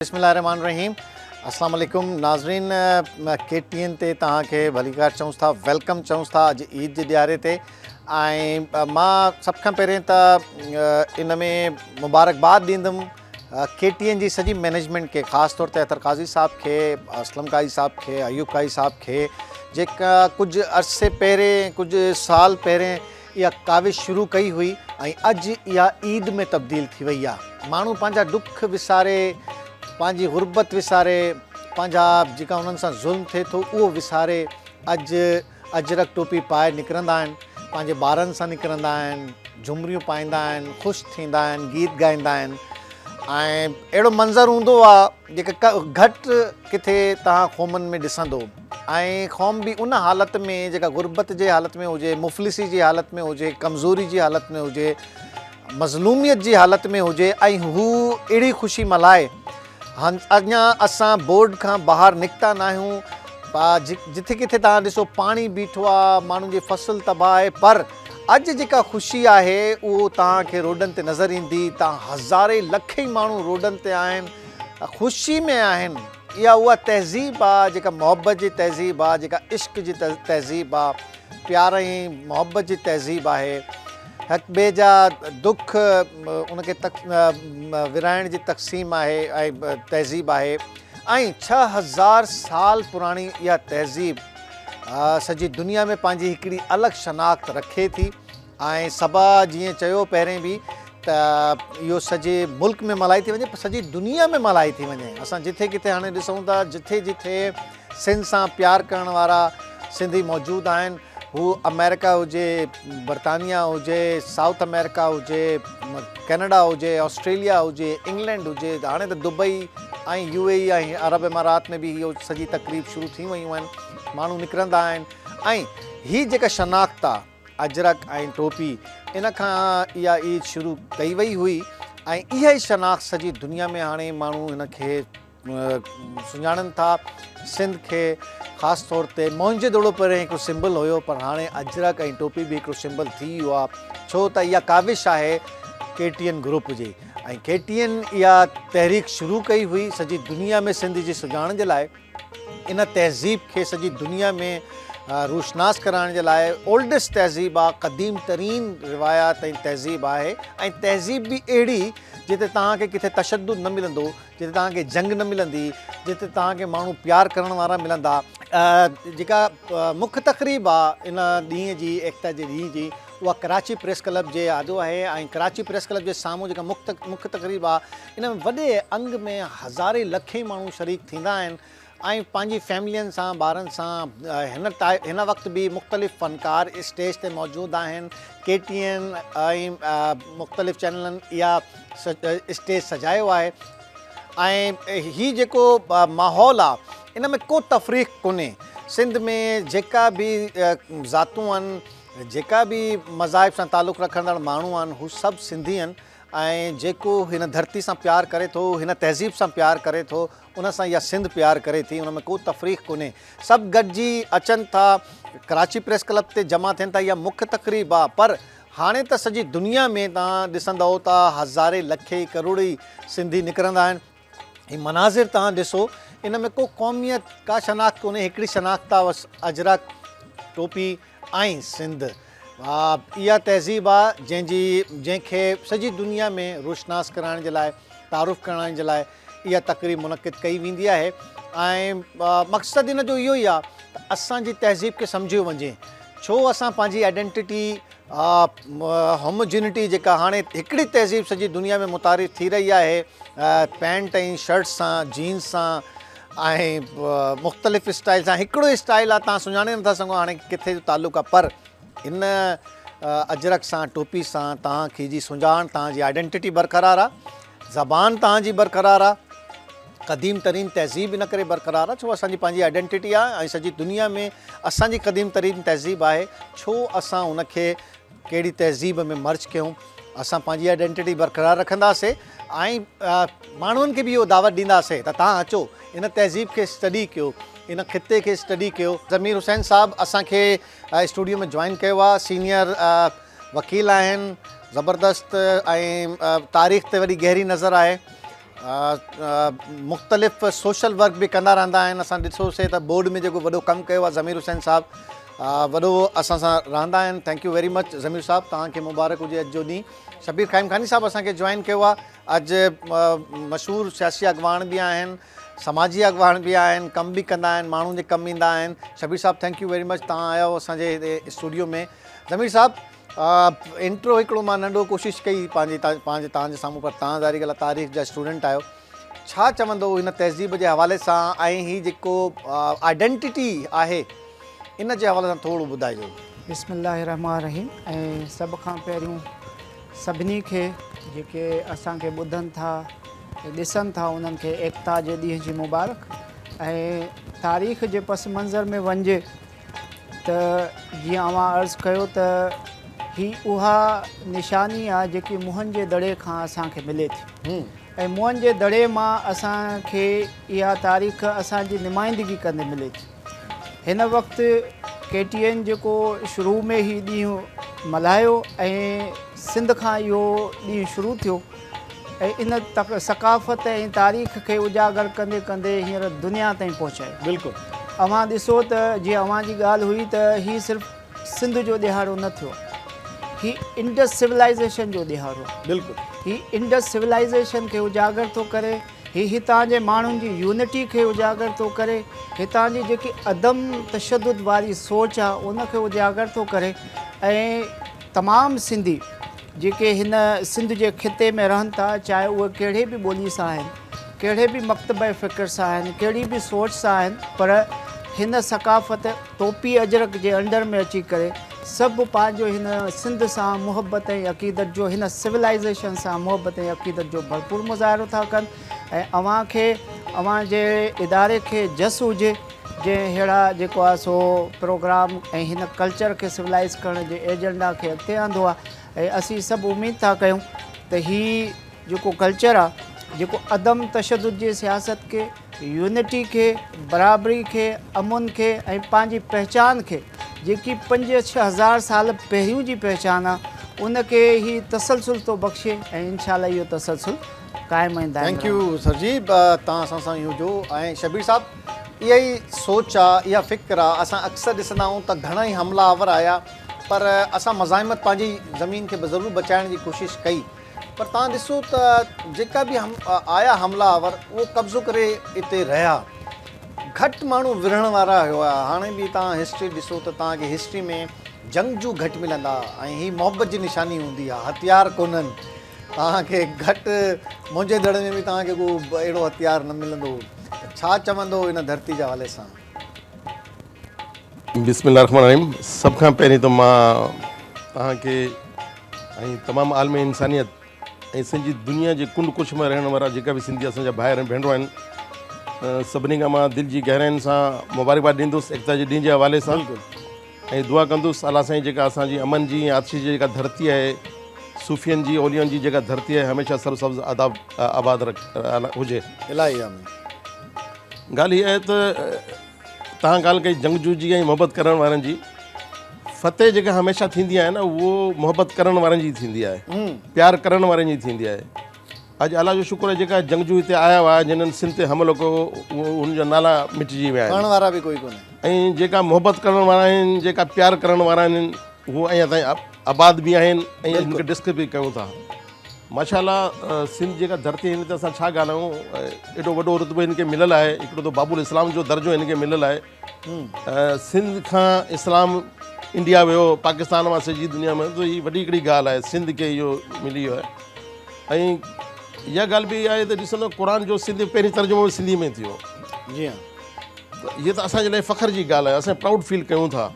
بسم الله الرحمن الرحيم السلام عليڪم ناظرين ڪي ٽي اين تي توهان کي ڀليڪار چئون ٿا welcome چئون ٿا اڄ عيد جي ڏياري تي ۽ مان سڀ کان پهرين ته ان ۾ مبارڪباد ڏيندم ڪي ٽي اين جي سڄي مئنيجمينٽ کي خاص طور تي اطهر قاضي صاحب کي اسلم قاضي صاحب کي ايوب قاضي صاحب کي جيڪا ڪجهه عرصي پهرين ڪجهه سال پهرين اها ڪاوش شروع ڪئي هئي ۽ اڄ اها عيد ۾ تبديل ٿي وئي آهي. ماڻهو پنهنجا ڏک وساري، پنهنجي غربت وساري، پنهنجا جيڪا انهن سان ظلم ٿئي ٿو اهو وساري اڄ اجرڪ ٽوپي پائي نڪرندا آهن، پنهنجي ٻارن سان نڪرندا آهن، جهمريون پائيندا آهن، خوش ٿيندا آهن، گيت ڳائيندا آهن ۽ اهڙو منظر هوندو آهي جيڪا گهٽ ڪٿي توهان قومن ۾ ڏسندو. ۽ قوم به ان حالت ۾ جيڪا غربت جي حالت ۾ هجي، مفلسي جي حالت ۾ هجي، ڪمزوري جي حالت ۾ هجي، مظلوميت جي حالت ۾ هجي ۽ هو اهڙي خوشي ملهائي. اڃا اسان بورڊ کان ٻاهر نڪتا ناهيون، جٿي ڪٿي توهان ڏسو پاڻي بيٺو آ، ماڻهن جي فصل تباهه آهي پر اڄ جيڪا خوشي آهي اهو توهان کي روڊن تي نظر ايندي، توهان هزارين لکين ماڻهو روڊن تي آهن، خوشي ۾ آهن. اها اها تهذيب آ جيڪا محبت جي تهذيب آ، جيڪا عشق جي تهذيب آ، پيار ۽ محبت جي تهذيب آهي. هڪ ٻئي جا دک ان کي ورهائڻ جي تقسيم آهي ۽ تهذيب آهي ۽ 6000 سال پراڻي اها تهذيب سڄي دنيا ۾ پنهنجي هڪڙي الڳ شناخت رکي ٿي. ۽ صبا جيئن چيو پهرين به ته اهو سڄي ملڪ ۾ ملهائي ٿي وڃي پر سڄي دنيا ۾ ملهائي ٿي وڃي اسان جٿي ڪٿي هاڻي ڏسون ٿا جٿي جٿي سنڌ سان پيار ڪرڻ وارا سنڌي موجود آهن هو آمريڪا هجي برطانيا هجي سائوٿ آمريڪا هجي ڪينيڊا هجي آسٽريليا هجي انگلينڊ هجي هاڻي ته دبئي ۽ يو اي اي ۽ عرب امارات ۾ به اهو سڄي تقريب شروع ٿي ويون آهن ماڻهو نڪرندا آهن ۽ هي جيڪا شناخت آهي اجرڪ ۽ ٽوپي ان کان اها عيد شروع ڪئي وئي هئي ۽ اها ئي شناخت سڄي دنيا ۾ هاڻي ماڻهو هن کي سڃاڻن ٿا سنڌ کي خاص طور تي موهن جي دڙو پهرين هڪڙو سمبل هيو پر هاڻي اجرڪ ۽ ٽوپي به هڪڙو سمبل ٿي ويو آهي ڇو ته اها ڪاوش آهي ڪي ٽي اين گروپ جي ۽ ڪي ٽي اين اها تحريڪ شروع ڪئي هئي سڄي دنيا ۾ سنڌ جي سڃاڻ جي لاء ان تهذيب کي سڄي دنيا ۾ روشناس ڪرائڻ جي لاء اولڊسٽ تهذيب آ قديم ترين روايات ۽ تهذيب آهي ۽ تهذيب به اهڙي جتي توهان کي ڪٿي تشدد نه ملندو جتي توهان کي جنگ نه ملندي جتي توهان کي ماڻهو پيار ڪرڻ وارا ملندا. جيڪا مک تقريب آ ان ڏينهن جي ايڪتا جي ڏينهن جي اها ڪراچي پريس ڪلب جي آڏو آهي ۽ ڪراچي پريس ڪلب جي سامهون جيڪا مک تقريب آ ان ۾ وڏي انگ ۾ هزارين لکين ماڻهو شريڪ ٿيندا آهن ۽ پنهنجي فيملين سان ٻارن سان هن هن وقت به مختلف فنڪار اسٽيج تي موجود آهن ڪي ٽي اين ۽ مختلف چينلن اها اسٽيج سجايو آهي ۽ هي جيڪو ماحول آ ان ۾ ڪو تفريق ڪونهي سنڌ ۾ جيڪا به ذاتون آهن جيڪا به مذاهب سان تعلق رکندڙ ماڻهو آهن هو سڀ سنڌي آهن ۽ جيڪو هن ڌرتي سان پيار ڪري ٿو هن تهذيب سان پيار ڪري ٿو ان سان اها سنڌ پيار ڪري ٿي ان ۾ ڪو تفريق ڪونهي سڀ گڏجي اچن ٿا ڪراچي پريس ڪلب تي جمع ٿين ٿا اها مک تقريب آهي پر هاڻي ته سڄي دنيا ۾ توهان ڏسندؤ ته هزارين لکين ڪروڙين سنڌي نڪرندا آهن هي مناظر توهان ڏسو ان ۾ ڪو قوميت ڪا شناخت ڪونهي هڪڙي شناخت آ بس اجرڪ ٽوپي ۽ سنڌ اها تهذيب آ جنهن جي جنهن کي سڄي دنيا ۾ روشناس ڪرائڻ جي لاء تعارف ڪرائڻ جي لاء اها تقريب منعقد ڪئي ويندي آهي ۽ مقصد ان جو اهو ئي آ ته اسان جي تهذيب کي سمجهيو وڃي ڇو اسان پنهنجي آئيڊينٽيٽي هوموجينٽي جيڪا هاڻي هڪڙي تهذيب سڄي دنيا ۾ متعارف ٿي رهي آهي پينٽ ۽ شرٽ سان جينز سان ۽ مختلف اسٽائل سان هڪڙو اسٽائل آهي تان سڃاڻي نٿا سگهو هاڻي ڪٿي جو تعلق آهي پر هن اجرڪ سان ٽوپي سان تان کي جي سڃاڻ تان جي آئيڊينٽيٽي برقرار آهي زبان تان جي برقرار آهي قديم ترين تهذيب ان ڪري برقرار آهي ڇو اسان جي پنهنجي آئيڊينٽيٽي آهي ۽ سڄي دنيا ۾ اسان جي قديم ترين تهذيب آهي ڇو اسان ان کي ڪهڙي تهذيب ۾ مرج ڪيون اسان پنهنجي آئيڊينٽيٽي برقرار رکنداسي ۽ ماڻهن کي به اهو دعوت ڏينداسي ته تهان اچو ان تهذيب کي اسٽڊي ڪيو ان خطي کي اسٽڊي ڪيو. ضمير حسين صاحب اسان کي اسٽوڊيو ۾ جوائن ڪيو آهي سينيئر وڪيل آهن زبردست ۽ تاريخ تي وڏي گهري نظر آهي. مختلف سوشل ورڪ به ڪندا رهندا آهن. اسان ڏٺوسي ته بورڊ ۾ جيڪو وڏو ڪم ڪيو آهي ضمير حسين صاحب وڏو اسان سان رهندا آهن. Thank you very much Zameer صاحب، توهان کي مبارڪ هجي اڄ جو ڏينهن. شبير قائم خاني صاحب اسان کي جوائن ڪيو آهي، اڄ مشهور سياسي اڳواڻ به آهن، سماجي اڳواڻ به آهن، ڪم به ڪندا آهن، ماڻهن جي ڪم ايندا آهن. شبير صاحب thank you very much, توهان آيا اسان جي هتي اسٽوڊيو ۾. ضمير صاحب انٽرو هڪڙو مان ننڍو ڪوشش ڪئي پنهنجي پنهنجي توهان جي سامهون، پر توهان ظاهري ڳالهه تاريخ جا اسٽوڊنٽ آهيو، ڇا چوندو هن تهذيب جي حوالي سان ۽ هي جيڪو آئيڊينٽيٽي آهي ان جي حوالي سان ٿورو ٻڌائجو. بسم الله الرحمٰن الرحيم. ۽ سڀ کان پهريون سڀني کي جيڪي اسان کي ٻڌن ٿا ۽ ڏسن ٿا انهن کي ايڪتا جي ڏينهن جي مبارڪ. ۽ تاريخ جي پس منظر ۾ وڃجي ته جيئن اوهان عرض ڪيو ته هي اها نشاني آهي جيڪي موهن جي دڙي کان اسان کي ملي ٿي ۽ موهن جي دڙي مان اسان کي اها تاريخ اسان جي نمائندگي ڪندي ملي ٿي. هن وقت ڪي ٽي اين جيڪو شروع ۾ هي ڏينهن ملهايو ۽ سنڌ کان اهو ڏينهن شروع ٿيو ۽ ان ثقافت ۽ تاريخ کي اجاگر ڪندي ڪندي هينئر دنيا تائين پهچايو. بلڪل. اوهان ڏسو ته جيئن اوهان جي ڳالهه هئي ته هي صرف سنڌ جو ڏهاڙو نه ٿيو، هي انڊس سولائيزيشن جو ڏهاڙو. بلڪل. هي انڊس سولائيزيشن کي اجاگر ٿو ڪري، هي هتان جي ماڻهن جي يونٽي کي اجاگر ٿو ڪري، هتان جي جيڪي عدم تشدد واري سوچ آهي ان کي اجاگر ٿو ڪري ۽ تمام سنڌي جيڪي هن سنڌ جي خطي ۾ رهن ٿا، چاهي اهي ڪهڙي به ٻولي سان آهن، ڪهڙي به مڪتبه فڪر سان آهن، ڪهڙي به سوچ سان آهن، پر هن ثقافت ٽوپي اجرڪ جي انڊر ۾ اچي ڪري سڀ پنهنجو هن سنڌ سان محبت ۽ عقيدت جو، هن سولائيزيشن سان محبت ۽ عقيدت جو ڀرپور مظاهرو ٿا ڪن. ۽ اوهان کي اوهان جي اداري کي جس هجي جنهن ههڙا جيڪو آهي سو پروگرام ۽ هن ڪلچر کي سولائيز ڪرڻ جي ايجنڊا کي اڳتي آندو آهي. ۽ اسين سڀ اميد ٿا ڪيون ته هي جيڪو ڪلچر آهي جيڪو عدم تشدد جي سياست کي، يونٽي کي، برابري کي، امن کي ۽ پنهنجي پهچان کي جيڪي 5-6 هزار سال پهريون جي پهچان آهي ان کي هي تسلسل ٿو بخشي ۽ انشاء الله اهو تسلسل قائم ۽ دائم thank you سر جي، توهان اسان سان اهو جو. ۽ شبير صاحب اها ئي سوچ آ، اها فڪر آ. اسان اڪثر ڏسندا آهيون ته گهڻا ئي حمله آور آيا پر اسان مزاحمت پنهنجي زمين کي به ضرور بچائڻ جي ڪوشش ڪئي، پر توهان ڏسو ته جيڪا به آيا حمله آور اهو قبضو ڪري اتي رهيا، گهٽ ماڻهو وڙهڻ وارا هئا. هاڻي به توهان هسٽري ڏسو ته توهان کي هسٽري ۾ جنگجو گهٽ ملندا ۽ هي محبت جي نشاني هوندي آ، هٿيار ڪونهن توهان کي گهٽ. منهنجي دڙي ۾ به توهان کي ڪو اهڙو هٿيار نه ملندو. ڇا چوندو ان ڌرتي جي حوالي سان؟ بسم الله الرحمن الرحيم. سڀ کان پهرين ته مان توهان کي ۽ تمام عالم انسانيت ۽ سڄي دنيا جي ڪنڊ ڪڙڇ ۾ رهڻ وارا جيڪا به سنڌي اسان جا ڀائر ۽ ڀينرون آهن سڀني کان مان دل جي گهراين سان مبارڪباد ڏيندس ايڪتا جي ڏينهن جي حوالي سان ۽ دعا ڪندس الله سائين جيڪا اسان جي امن جي ۽ آتشي جي جيڪا ڌرتي آهي، صوفين جي اوليائن جي جيڪا ڌرتي آهي هميشه سر سبز آداب آباد هجي. الاهي آمين. ڳالهه هي آهي ته توهان ڳالهه ڪئي جنگجو جي ۽ محبت ڪرڻ وارن جي، فتح جيڪا هميشه ٿيندي آهي نه اهو محبت ڪرڻ وارن جي ٿيندي آهي، پيار ڪرڻ وارن جي ٿيندي آهي. اڄ الله جو شڪر آهي جيڪا جنگجو هتي آيا هئا جنھن سنڌ تي حملو ڪيو اهو انهن جا نالا مٽجي ويا آهن. ڪرڻ وارا به ڪوئي ڪونهي. ۽ جيڪا محبت ڪرڻ وارا آهن جيڪا پيار ڪرڻ وارا آهن اهو اڃا تائين آباد به آهن ۽ انهن کي ڊسڪس به ڪيون ٿا. ماشاء الله سنڌ جيڪا ڌرتي هن تي اسان ڇا ڳالهايون ايڏو وڏو رتبو هن کي مليل آهي هڪڙو ته باب الاسلام جو درجو هن کي مليل آهي. سنڌ کان اسلام انڊيا ويو پاڪستان مان سڄي دنيا ۾ ته هي وڏي هڪڙي ڳالهه آهي سنڌ کي اهو ملي ويو آهي ۽ اها ڳالهه به آهي ته ڏسندو قرآن جو سنڌ پهرين ترجمو به سنڌي ۾ ٿيو. جي ها. ته هي ته اسان جي لاء فخر جي ڳالهه آهي اسان پرائوڊ فيل ڪيون ٿا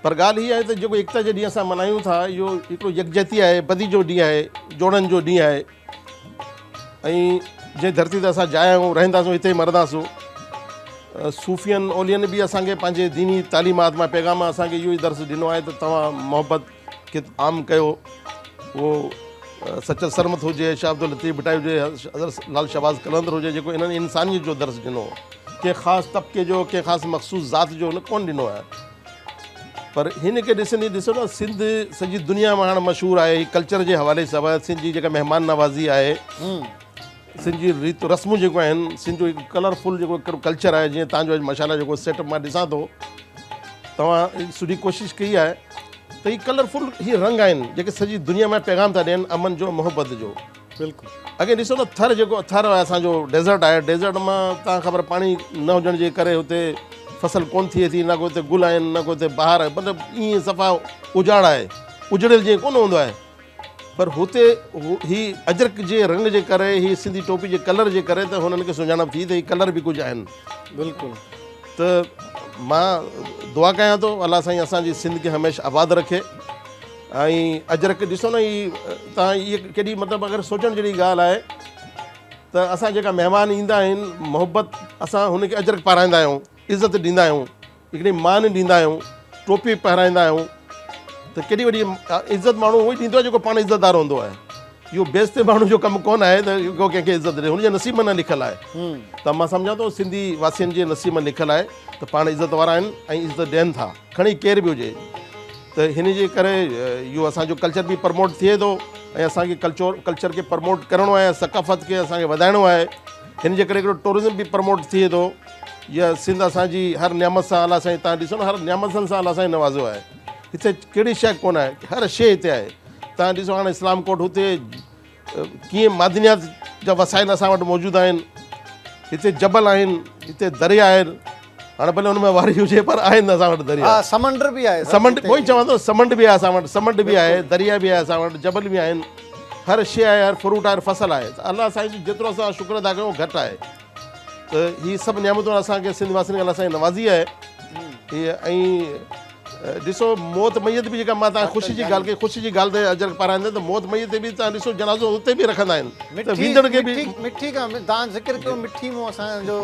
پر ڳالهه هي آهي ته جيڪو ايڪتا جو ڏينهن اسان ملهايون ٿا اهو هڪڙو يڪجهتي آهي بدي جو ڏينهن آهي جوڙن جو ڏينهن آهي ۽ جنهن ڌرتي تي اسان ڄايا آهيون رهنداسون اتي ئي مرنداسون. صوفين اولين به اسان کي پنهنجي ديني تعليمات مان پيغام مان اسان کي اهو ئي درس ڏنو آهي ته توهان محبت کي عام ڪيو اهو سچل سرمت هجي شاهه عبداللطيف ڀٽائي هجي حضرت لال شهباز قلندر هجي جيڪو انهن انسانيت جو درس ڏنو ڪنهن خاص طبقي جو ڪنهن خاص مخصوص ذات جو هن ڪونه ڏنو آهي. پر هن کي ڏسندي ڏسو نه سنڌ سڄي دنيا ۾ هاڻ مشهور آهي ڪلچر جي حوالي سان سنڌ جي جيڪا مهمان نوازي آهي سنڌ جي ريت رسمون جيڪو آهن سنڌ جو هڪ ڪلرفل جيڪو هڪڙو ڪلچر آهي جيئن توهان جو اڄ ماشاء الله جيڪو سيٽ اپ مان ڏسان ٿو توهان سٺي ڪوشش ڪئي آهي ته هي ڪلرفل هي رنگ آهن جيڪي سڄي دنيا ۾ پيغام ٿا ڏين امن جو محبت جو بلڪل اڳي ڏسو نه ٿر جيڪو ٿر آهي اسان جو ڊيزرٽ آهي ڊيزرٽ مان تان خبر پاڻي نه هجڻ جي ڪري هتي فصل ڪون ٿئي ٿي نه ڪو هتي گل آهن نه ڪو هتي بهار آهي مطلب ائين صفا اجاڙ آهي اجڙيل جيئن ڪونه هوندو آهي پر هتي هي اجرڪ جي رنگ جي ڪري هي سنڌي ٽوپي جي ڪلر جي ڪري ته هنن کي سڃاڻپ ٿي ته هي ڪلر به ڪجهه آهن بلڪل ته مان دعا ڪيان ٿو الله سائين اسان جي سنڌ کي هميشه آباد رکي ۽ اجرڪ ڏسو نه هي تان هي ڪيڏي مطلب اگر سوچڻ جهڙي ڳالهه آهي ته اسان جيڪا مهمان ايندا آهن محبت اسان هن کي اجرڪ پارائيندا آهيون عزت ڏيندا آهيون هڪڙي مان ڏيندا آهيون ٽوپي پهرائيندا آهيون ته ڪيڏي وڏي عزت ماڻهو اهو ئي ڏيندو آهي جيڪو پاڻ عزتدار هوندو آهي اهو بيستي ماڻهو جو ڪم ڪونه آهي ته ڪو ڪنهن کي عزت ڏي هن جي نصيب ۾ نه لکيل آهي ته مان سمجهان ٿو سنڌي واسين جي نصيب ۾ لکيل آهي ته پاڻ عزت وارا آهن ۽ عزت ڏين ٿا کڻي ڪير به هجي ته هن جي ڪري اهو اسان جو ڪلچر به پرموٽ ٿئي ٿو ۽ اسان کي ڪلچر ڪلچر کي پرموٽ ڪرڻو آهي ثقافت کي اسان کي وڌائڻو آهي هن جي ڪري هڪڙو ٽوئرزم به پرموٽ ٿئي ٿو يا سنڌ اسان جي هر نعمت سان الله سائين تان ڏسو نه هر نعمتن سان الله سائين نوازيو آهي هتي ڪهڙي شيء ڪونه آهي هر شيء هتي آهي تان ڏسو هاڻي اسلام ڪوٽ هتي ڪيئن معدنيات جا وسائل اسان وٽ موجود آهن هتي جبل آهن هتي دريا آهن هاڻي ڀلي ان ۾ واري هجي پر آهن اسان وٽ دريا ها سمنڊ به آهي سمنڊ وہي چوان ٿو سمنڊ به آهي اسان وٽ سمنڊ به آهي دريا به آهي اسان وٽ جبل به آهن هر شيء آهي هر فروٽ آهي هر فصل آهي الله سائين جو جيترو اسان شڪر ادا ڪيون گهٽ آهي ته هي سڀ نعمتون اسان کي سنڌ واسين کي الله سائين نوازي آهي هي ۽ ڏسو موت ميت به جيڪا مان تان خوشي جي ڳالهه ڪئي خوشي جي ڳالهه تي اجرڪ پارائيندا ته موت ميت تي به تان ڏسو جنازو اتي به رکندا آهن ته ويندڙ کي به مٺي کان تان ذڪر ڪيو مٺي مون اسان جو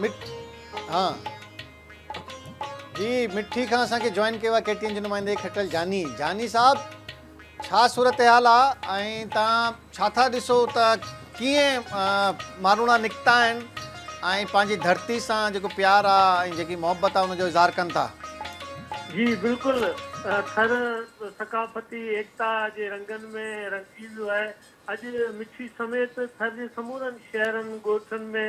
مٺ ها جي مٺي کان اسان کي جوائن ڪيو آهي ڪي ٽي اين جي نمائندي کٽل جاني جاني صاحب ڇا صورتحال آ ۽ تان ڇا ٿا ڏسو ته ڪيئن ماروئڙا نڪتا آهن ۽ پنهنجي ڌرتي سان جيڪو پيار آ ۽ جيڪي محبت آ ان جو اظهار ڪن ٿا. جي بلڪل ٿر ثقافتي ايڪتا جي رنگن ۾ رڱجي ويو آهي اڄ مٺي سميت ٿر جي سمورن شهرن ڳوٺن ۾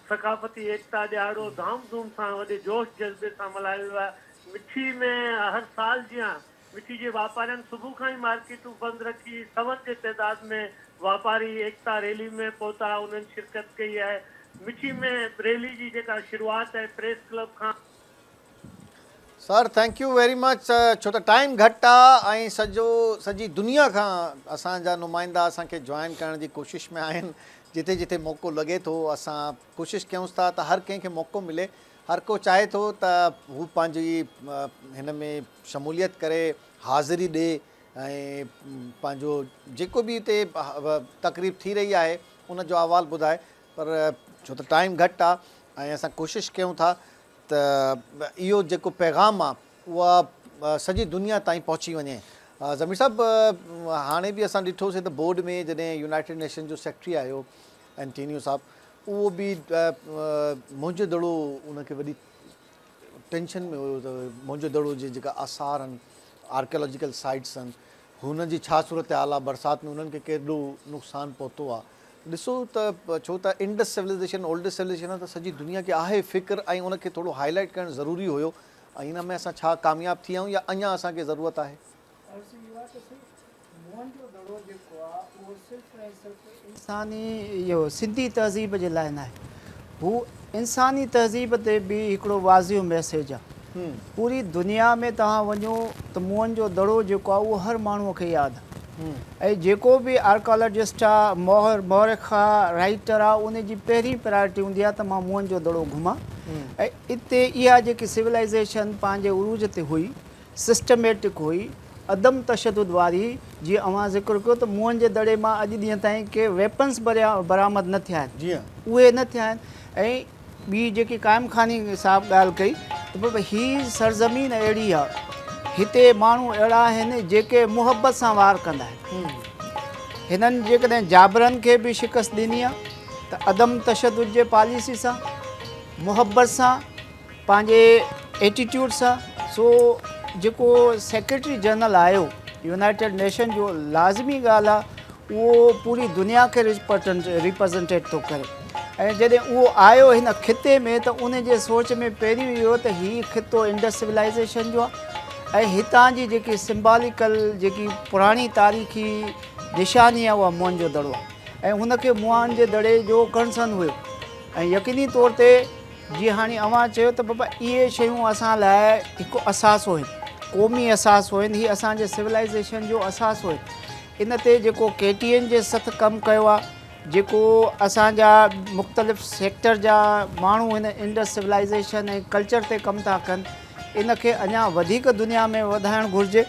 ثقافتي ايڪتا ڏهاڙو ڌام ڌوم سان وڏي جوش جذبي سان ملهايو ويو آهي مٺي ۾ هر سال جيان مٺي جي واپارين صبح کان ئي مارڪيٽون بند رکي سون جي تعداد ۾ واپاري ايڪتا ريلي ۾ پهتا انهن شرڪت ڪئي آهي مٺي ۾ ريلي جي جيڪا شروعات آهي پريس ڪلب کان sir thank you very much ڇو ته ٽائيم گهٽ آ ۽ سڄو سڄي دنيا کان اسان جا نمائندا اسان کي جوائن ڪرڻ جي ڪوشش ۾ آهن جتي جتي موقعو لڳي ٿو اسان ڪوشش ڪيونس ٿا ته هر ڪنهن کي موقعو ملي هر ڪو چاهي ٿو ته هو پنهنجي هن ۾ شموليت ڪري حاضري ڏي ۽ پنهنجو جيڪو به هتي تقريب ٿي رهي آهي ان جو احوال ٻڌائي پر ڇو ته ٽائيم گهٽ آ ۽ اسان ڪوشش ڪيون ٿا ته اهو جيڪو پيغام آ اها سڄي دنيا تائين پهچي وڃي. ضمير صاحب هاڻي به اسان ڏٺوسي ته بورڊ ۾ جڏهن يونائيٽيڊ نيشن جو سيڪريٽري آيو انٽينيو صاحب اهو به موهن جو دڙو ان کي وڏي ٽينشن ۾ هيو ته موهن جو دڙو جي جيڪا آثار آهن آرڪيالاجيڪل سائيٽس آهن هن جي ڇا صورتحال آهي برسات ۾ انهن کي ڪيڏو نقصان پهتو آهي ڏسو ته ڇو ته انڊس سولائزيشن اولڊسٽ سولائزيشن آهي ته سڄي دنيا کي آهي فڪر ۽ ان کي ٿورو هائي لائيٽ ڪرڻ ضروري هيو ۽ ان ۾ اسان ڇا ڪامياب ٿي آهيون يا اڃا اسان کي ضرورت آهي. عرض اهو آهي ته صرف موهن جو دڙو جيڪو آهي اهو صرف ۽ صرف انساني اهو سنڌي تهذيب جي لاء ناهي هو انساني تهذيب تي به هڪڙو واضح ميسيج آهي پوري دنيا ۾ توهان وڃو ته موهن جو دڙو جيڪو آهي اهو هر ماڻهو کي ياد آهي ۽ جيڪو به آرڪالاجسٽ آهي مورخ آهي رائيٽر آهي ان جي پهرين پرائرٽي هوندي آهي ته مان موهن جو دڙو گهمان ۽ اتي اها جيڪي سولائيزيشن پنهنجي عروج تي هئي سسٽميٽڪ هئي، عدم تشدد واري، جيئن اوهان ذڪر ڪيو ته موهن جي دڙي مان اڄ ڏينهن تائين ڪي ويپنس برآمد نه ٿيا آهن، اهي نه ٿيا آهن ۽ ٻي جيڪي قائم خاني صاحب ڳالهه ڪئي ته بابا هي سرزمين اهڙي آهي، هتي ماڻهو اهڙا آهن جيڪي محبت سان وار ڪندا آهن. هنن جيڪڏهن جابرن کي به شڪست ڏني آهي ته عدم تشدد جي پاليسي سان، محبت سان، پنهنجي ايٽيٽيوڊ سان. سو جيڪو سيڪريٽري جنرل آيو يونائيٽيڊ نيشن جو لازمي ڳالهه آ اهو پوري دنيا کي ريپرزنٽيٽ ٿو ڪري ۽ جڏهن اهو آيو هن خطي ۾ ته ان جي سوچ ۾ پهريون اهو ته هي خطو انڊس سولائيزيشن جو آهي ۽ هتان جي جيڪي سمباليڪل جيڪي پراڻي تاريخي نشاني آهي اها موهن جو دڙو آهي ۽ هن کي موهن جي دڙي جو ڪنسرن هيو ۽ يقيني طور تي جيئن هاڻي اوهان چيو ته بابا اهي شيون اسان لاء هڪ اثاثو آهن قومي اثاثو آهن هي اسان جي سولائيزيشن جو اثاثو آهن ان تي جيڪو ڪي ٽي اين جي سٿ ڪم ڪيو آهي جيڪو اسان جا مختلف سيڪٽر جا ماڻهو هن انڊس سولائيزيشن ۽ ڪلچر تي ڪم ٿا ڪن ان کي اڃا وڌيڪ دنيا ۾ وڌائڻ گهرجي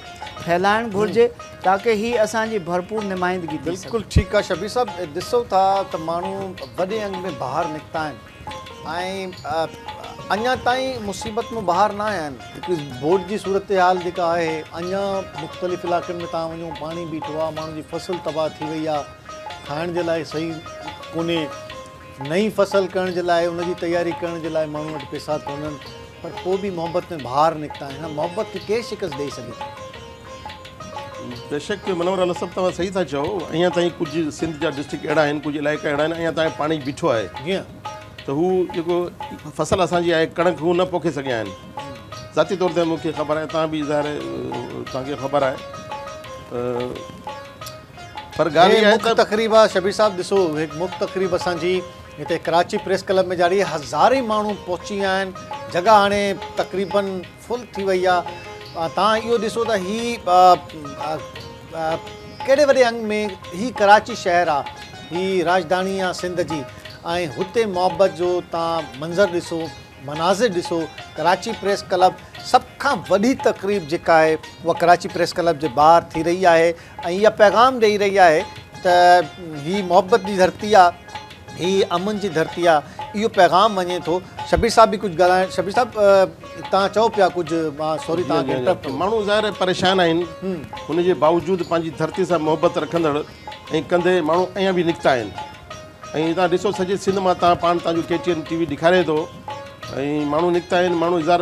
ڦهلائڻ گهرجي تاڪه هي اسان جي ڀرپور نمائندگي ٿي سگهي. بلڪل ٺيڪ آ شبير صاحب ڏسو ٿا ته ماڻهو وڏي انگ ۾ باهر نڪتا آهن ۽ اڃا تائين مصيبت مان ٻاهر نه آيا آهن. هڪڙي ٻوڏ جي صورتحال جيڪا آهي اڃا مختلف علائقن ۾ توهان وڃو پاڻي بيٺو آهي ماڻهن جي فصل تباهه ٿي وئي آهي کائڻ جي لاء صحيح ڪونهي نئين فصل ڪرڻ جي لاء ان جي تياري ڪرڻ جي لاء ماڻهن وٽ پيسا ڪونهن پر پوء به محبت ۾ ٻاهر نڪتا آهن هن محبت کي ڪير شڪست ڏئي سگهي ٿو؟ بيشڪ منور الله صاحب توهان صحيح ٿا چئو اڃا تائين ڪجهه سنڌ جا ڊسٽرڪٽ اهڙا آهن ڪجهه علائقا اهڙا آهن اڃا تائين پاڻي بيٺو آهي ته هو جيڪو فصل اسان جي آهي ڪڻڪ هو نه پوکي سگهيا آهن ذاتي طور تي مون کي خبر آهي توهان به ظاهر توهان کي خبر آهي پر ڳالهه اها آهي ته تقريب آهي شبير صاحب ڏسو هڪ مک تقريب اسان جي هتي ڪراچي پريس ڪلب ۾ جاري هزارين ماڻهو پهچي ويا آهن جڳهه هاڻي تقريبن فل ٿي وئي آ توهان اهو ڏسو ته هي ڪهڙي وڏي انگ ۾ هي ڪراچي شهر آ هي راڄڌاني آ سنڌ جي ۽ هتي محبت جو توهان منظر ڏسو مناظر ڏسو ڪراچي پريس ڪلب سڀ کان وڏي تقريب جيڪا آهي اها ڪراچي پريس ڪلب جي ٻاهر ٿي رهي آهي ۽ اها پيغام ڏئي رهي آهي ته هي محبت جي ڌرتي آ هي امن جي ڌرتي آ اهو پيغام وڃي ٿو شبير صاحب به ڪجهه ڳالهائڻ شبير صاحب توهان چئو پيا ڪجهه مان سوري توهان کي انٽرپٽ ڪيو. ماڻهو ظاهر آهي پريشان آهن ان جي باوجود پنهنجي ڌرتي سان محبت رکندڙ ۽ ڪندي ماڻهو اڃا به نڪتا آهن ۽ توهان ڏسو سڄي سنڌ مان توهان پاڻ توهان جو ڪي ٽي اين ٽي وي ڏيکاري ٿو ۽ ماڻهو نڪتا آهن ماڻهو اظهار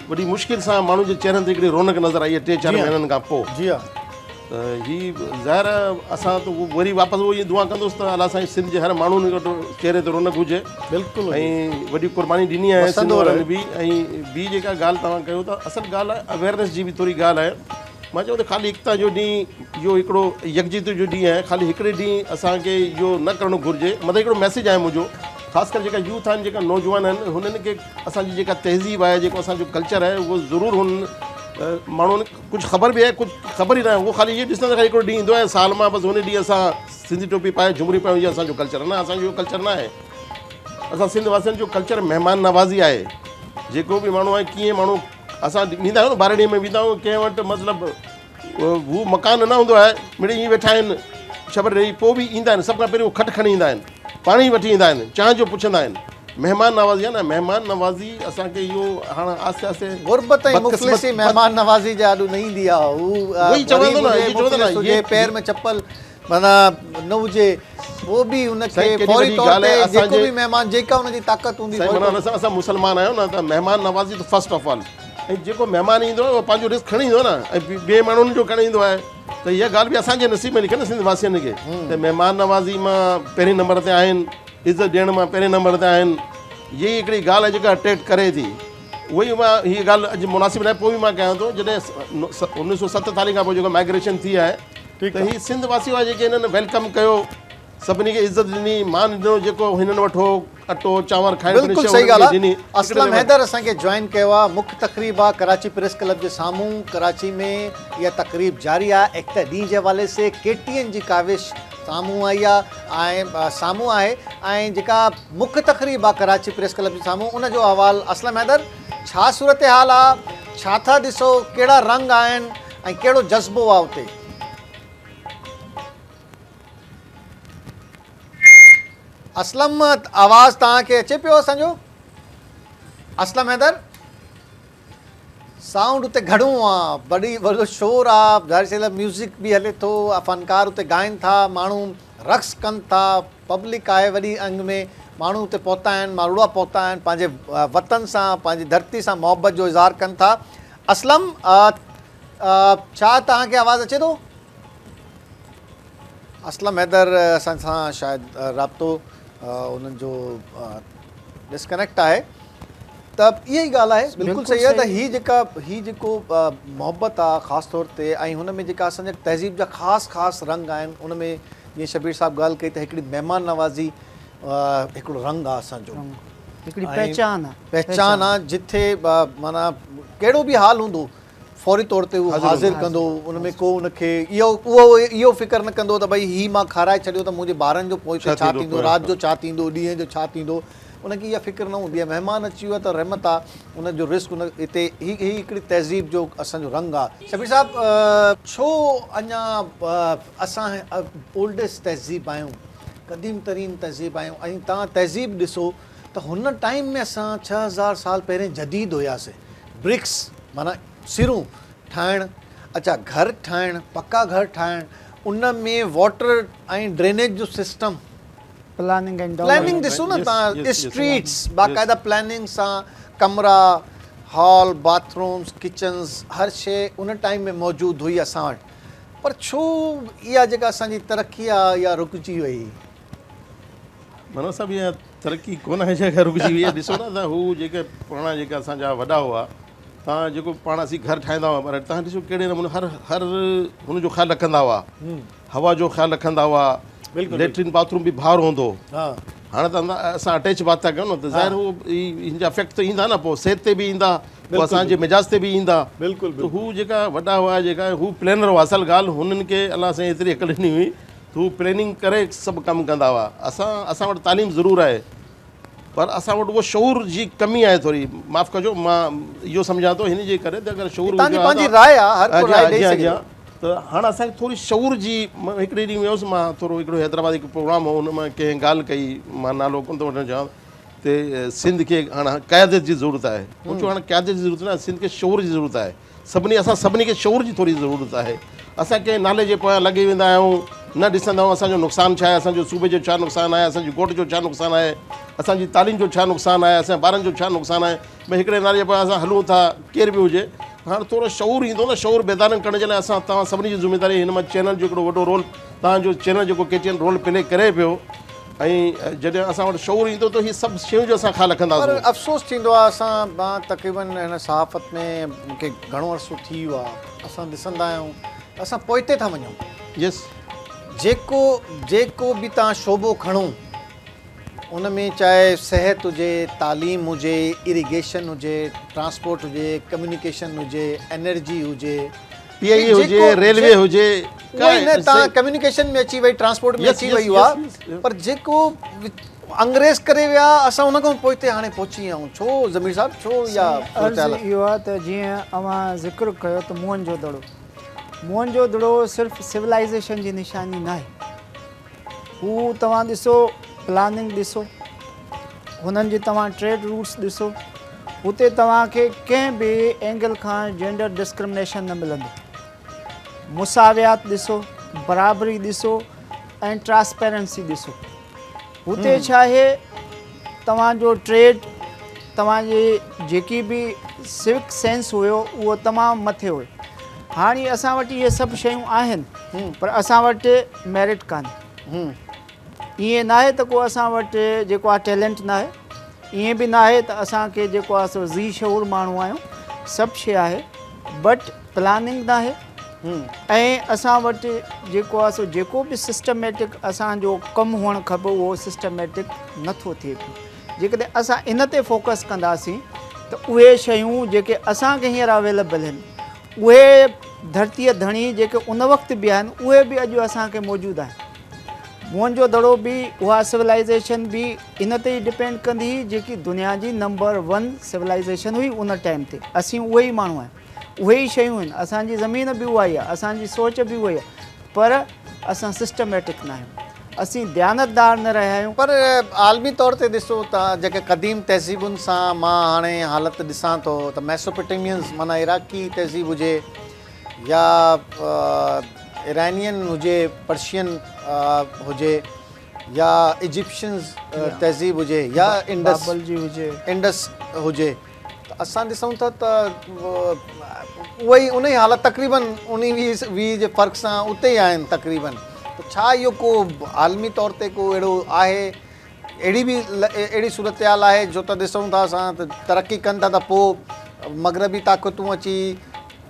وڏي مشڪل سان ماڻهن جي چهرن تي هڪڙي رونق نظر آئي آهي ٽي چار مهينن کان پوء جي ها ته هي ظاهر آهي اسان ته وري واپس اهو ئي دعا ڪندس ته الله سائين سنڌ جي هر ماڻهو وٽ چهري تي رونق هجي بلڪل ۽ وڏي قرباني ڏني آهي سنڌ وارن به ۽ ٻي جيڪا ڳالهه توهان ڪيو ٿا اصل ڳالهه آهي اويرنيس جي به ٿوري ڳالهه آهي مان چوان ته خالي ايڪتا جو ڏينهن اهو هڪڙو يڪجهتي جو ڏينهن آهي خالي هڪڙي ڏينهن اسان کي اهو نه ڪرڻو گهرجي مطلب هڪڙو ميسيج آهي منهنجو خاص ڪري جيڪا يوٿ آهن جيڪا نوجوان آهن هنن کي اسان جي جيڪا تهذيب آهي جيڪو اسان جو ڪلچر آهي اهو ضرور هن ماڻهن ڪجهه خبر به آهي ڪجهه خبر ئي نه آهي اهو خالي اهو ڏسندا خالي هڪڙو ڏينهن ايندو آهي سال مان بس ان ڏينهن اسان سنڌي ٽوپي پائي جهمري پايون اهو اسان جو ڪلچر نه اسان جو اهو ڪلچر نه آهي اسان سنڌ واسين جو ڪلچر مهمان نوازي آهي جيڪو به ماڻهو آهي ڪيئن ماڻهو اسان ويندا آهيون نه ٻارڙي ۾ ويندا آهيون ڪنهن وٽ مطلب هو مڪان نه هوندو آهي مڙئي ائين ويٺا آهن ڇٻر ڏيئي پوء به ايندا آهن سڀ کان پهريون کٽ کڻي ايندا آهن پاڻي وٺي ايندا آهن چانهه جو پڇندا آهن مهمان نوازي آهي نه مهمان نوازي اسان کي اهو هاڻ آهستي آهستي غربت ۽ مفلسي مهمان نوازي جي آڏو نه ايندي آهي هو غريب هجي مفلس هجي پير ۾ چپل معنيٰ نه هجي پوء به ان کي فوري طور تي جيڪو به مهمان جيڪا ان جي طاقت هوندي سائين معنيٰ اسان مسلمان آهيون نه ته مهمان نوازي ته فرسٽ آف آل ۽ جيڪو مهمان ايندو آهي اهو پنهنجو رزق کڻي ايندو آهي نه ۽ ٻئي ماڻهن جو کڻي ايندو آهي ته اها ڳالهه به اسان جي نصيب ۾ لکيل نه سنڌ واسين کي ته مهمان نوازي مان پهرين نمبر تي آهن عزت ڏيڻ مان پهرين نمبر تي آهن هي هڪڙي ڳالهه آهي جيڪا اٽريڪٽ ڪري ٿي اهو ئي مان هيء ڳالهه اڄ مناسب ناهي پوء به مان ڪيان ٿو جڏهن 1947 کان پوء جيڪو مائگريشن ٿي آهي ته هي سنڌ واسي هئا جيڪي هنن welcome ڪيو سڀني کي عزت ڏني مان ڏنو جيڪو هنن وٽ هو اٽو چانور کائڻ پيئڻ بلڪل شيء صحيح هنن کي ڳالهه ڏني آ اسلم حيدر اسان کي جوائن ڪيو آ مک تقريب آ ڪراچي پريس ڪلب جي سامهون ڪراچي ۾ اها تقريب جاري آ ايڪتا ڏينهن جي حوالي سي ڪي ٽي اين جي ڪاوش سامهون آئي آ ۽ سامهون آهي ۽ جيڪا مک تقريب آ ڪراچي پريس ڪلب جي سامهون ان جو احوال اسلم حيدر ڇا صورتحال آ ڇا ٿا ڏسو ڪهڙا رنگ آهن ۽ ڪهڙو جذبو آ اتي. اسلم آواز توهان کي اچي پيو اسان جو اسلم حيدر سائونڊ اتي گهڻو آ وڏي وڏو شور آ ظاهر سي ميوزڪ به هلي ٿو فنڪار اتي ڳائن ٿا ماڻهو رقص ڪن ٿا پبلڪ آهي وڏي انگ ۾ ماڻهو اتي پهتا آهن ماروئڙا پهتا آهن پنهنجي وطن سان پنهنجي ڌرتي سان محبت جو اظهار ڪن ٿا. اسلم ڇا توهان کي آواز اچي ٿو؟ اسلم حيدر اسان سان شايد رابطو انهن جو ڊسڪنيڪٽ آهي ته اها ئي ڳالهه آهي بلڪل صحيح آهي ته هي جيڪا هي جيڪو محبت آهي خاص طور تي ۽ هن ۾ جيڪا اسان جا تهذيب جا خاص خاص رنگ آهن ان ۾ جيئن شبير صاحب ڳالهه ڪئي ته هڪڙي مهمان نوازي هڪڙو رنگ آهي اسان جو هڪڙي پهچان آهي پهچان آهي جٿي معنيٰ ڪهڙو به حال هوندو فوري طور تي اهو حاضر ڪندو ان ۾ ڪو ان کي اهو اهو اهو فڪر نه ڪندو ته ڀئي هي مان کارائي ڇڏيو ته منهنجي ٻارن جو پوئتي ڇا ٿيندو رات جو ڇا ٿيندو ڏينهن جو ڇا ٿيندو ان کي اها فڪر نه هوندي آهي مهمان اچي ويو آهي ته رحمت آهي ان جو رزق ان هتي هي هي هڪڙي تهذيب جو اسان جو رنگ آهي شبير صاحب ڇو اڃا اسان اولڊسٽ تهذيب آهيون قديم ترين تهذيب آهيون ۽ توهان تهذيب ڏسو ته هن ٽائيم ۾ اسان 6000 سال پهرين جديد هياسين برڪس معنيٰ سرون ٺاهڻ اڇا گهر ٺاهڻ پڪا گهر ٺاهڻ ان ۾ واٽر ۽ ڊرينيج جو سسٽم پلاننگ ۽ پلاننگ ڏسو نه توهان اسٽريٽس باقاعده پلاننگ سان ڪمرا هال باٿ رومس ڪچنز هر شي ان ٽائيم ۾ موجود هئي اسان وٽ پر ڇو اها جيڪا اسان جي ترقي آ اها رڪجي وئي. معنيٰ صاحب اها ترقي ڪونه آهي جيڪا رڪجي وئي آهي ڏسو نه ته هو جيڪي پراڻا جيڪا اسان جا وڏا هئا توهان جيڪو پاڻ اسين گهر ٺاهيندا هئا پر توهان ڏسو ڪهڙي نموني هر هر هن جو خيال رکندا هئا هوا جو خيال رکندا هئا ليٽرين باٿ روم به ٻاهر هوندو هو هاڻي ته اسان اٽيچ باٿ ٿا ڪيون نه ته ظاهر هو هن جا افيڪٽ ته ايندا نه پوء صحت تي به ايندا پوء اسان جي مزاج تي به ايندا ته هو جيڪا وڏا هئا جيڪا هو پلانر هئا اصل ڳالهه هنن کي الله سائين ايتري عقل ڏني هئي ته هو پلاننگ ڪري سڀ ڪم ڪندا هئا اسان اسان وٽ تعليم ضرور آهي پر اسان وٽ اهو شعور جي ڪمي آهي ٿوري معاف ڪجو مان اهو سمجهان ٿو هن جي ڪري ته اگر شعور هجي ها پنهنجي راء آهي هر ڪو راء ڏئي سگهي ٿو ته هاڻ اسان کي ٿوري شعور جي مان هڪڙي ڏينهن ويس مان ٿورو هڪڙو حيدرآباد هڪ پروگرام هو ان مان ڪنهن ڳالهه ڪئي مان نالو ڪونه ٿو وٺڻ چاهيان ته سنڌ کي هاڻ قيادت جي ضرورت آهي مون چيو هاڻ قيادت جي ضرورت نه سنڌ کي شعور جي ضرورت آهي سڀني اسان سڀني کي شعور جي ٿوري ضرورت آهي اسان ڪنهن نالي جي پويان لڳي ويندا آهيون نه ڏسندا آهيون اسان جو نقصان ڇا آهي اسان جو صوبي جو ڇا نقصان آهي اسان جي ڳوٺ جو ڇا نقصان آهي اسان جي تعليم جو ڇا نقصان آهي اسان جي ٻارن جو ڇا نقصان آهي ڀئي هڪڙي نالي جي پويان اسان هلون ٿا ڪير به هجي هاڻ ٿورو شعور ايندو نه شعور بيدار ڪرڻ جي لاء اسان توهان سڀني جي ذميواري هن مان چينل جو هڪڙو وڏو رول توهان جو چينل جيڪو ڪي ٽي اين رول پلي ڪري پيو ۽ جڏهن اسان وٽ شعور ايندو ته هي سڀ شيون جو اسان خيال رکنداسون. پر افسوس ٿيندو آهي اسان مان تقريبن هن صحافت ۾ مون کي گهڻو عرصو ٿي ويو آهي اسان ڏسندا آهيون ته اسان پوئتي ٿا وڃون. يس. جيڪو جيڪو به توهان شعبو کڻو ان ۾ چاهي صحت هجي، تعليم هجي، اريگيشن هجي، ٽرانسپورٽ هجي، ڪميونيڪيشن هجي، انرجي هجي، پي آء اي هجي، ريلوي هجي، اهو ئي نه توهان ڪميونيڪيشن ۾ اچي وئي، ٽرانسپورٽ ۾ اچي وئي اها پر جيڪو انگريز ڪري ويا اسان ان کان پوئتي هاڻي پهچي ويا آهيون ڇو ضمير صاحب ڇو اها صورتحال؟ عرض اهو آهي ته جيئن اوهان ذڪر ڪيو ته موهن جو دڙو موهن جو دڙو صرف سولائيزيشن جي نشاني ناهي هو توهان ڏسو پلاننگ ڏسو هنن جي توهان ٽريڊ روٽس ڏسو هتي توهان کي ڪنهن به اينگل کان جينڊر ڊسڪرمنيشن نه ملندو مساويات ڏسو برابري ڏسو ۽ ٽرانسپيرنسي ڏسو هتي ڇا آهي توهان جو ٽريڊ توهان جي جيڪي به سوڪ سينس هيو اهو تمام مٿي هيو هاڻي اسان وٽ اهي سڀ شيون آهن پر اسان وٽ ميرٽ ڪانهي ائين ناهي ته ڪو اسان وٽ جيڪو آهي ٽيلنٽ ناهي ائين به ناهي ته اسان کي جيڪو آهي سو ذي شعور ماڻهو آهيون سڀ شي آهي بٽ پلاننگ ناهي ۽ اسان وٽ جيڪو آهي سو جيڪو به سسٽميٽڪ اسان جو ڪم هئڻ کپي اهو سسٽميٽڪ نٿو ٿئي پيو جيڪڏهن اسان ان تي فوڪس ڪنداسين ته اهي شيون جيڪي اسان کي هينئر اويليبل آهن اهي ڌرتيء ڌڻي جيڪي ان وقت به آهن اهي به اڄ اسان کي موجود آهن موهن جو دڙو به اها سولائيزيشن به ان تي ئي ڊپينڊ ڪندي هئي جيڪي دنيا جي نمبر ون سولائيزيشن هئي ان ٽائيم تي اسين اهي ئي ماڻهو آهيون اهي ئي شيون آهن، اسان جي زمين به اها ئي آهي، اسان جي سوچ به اها ئي آهي، پر اسان سسٽميٽڪ نه آهيون، اسين ديانتدار نه رهيا آهيون. پر عالمي طور تي ڏسو ته جيڪي قديم تهذيبن سان مان هاڻي حالت ڏسان ٿو ته ميسوپوٽيمينز معنيٰ عراقي تهذيب هجي يا ايرانين هجي، پرشين هجي يا ايجپشنز تهذيب هجي يا انڊس هجي. ته اسان ڏسون ٿا ته اها ئي ان ئي حالت تقريبن انهي 20 جي فرق سان اتي ئي آهن تقريبن ته ڇا اهو ڪو عالمي طور تي ڪو اهڙو آهي اهڙي به اهڙي صورتحال آهي جو ته ڏسون ٿا اسان ته ترقي ڪن ٿا ته پوء مغربي طاقتون اچي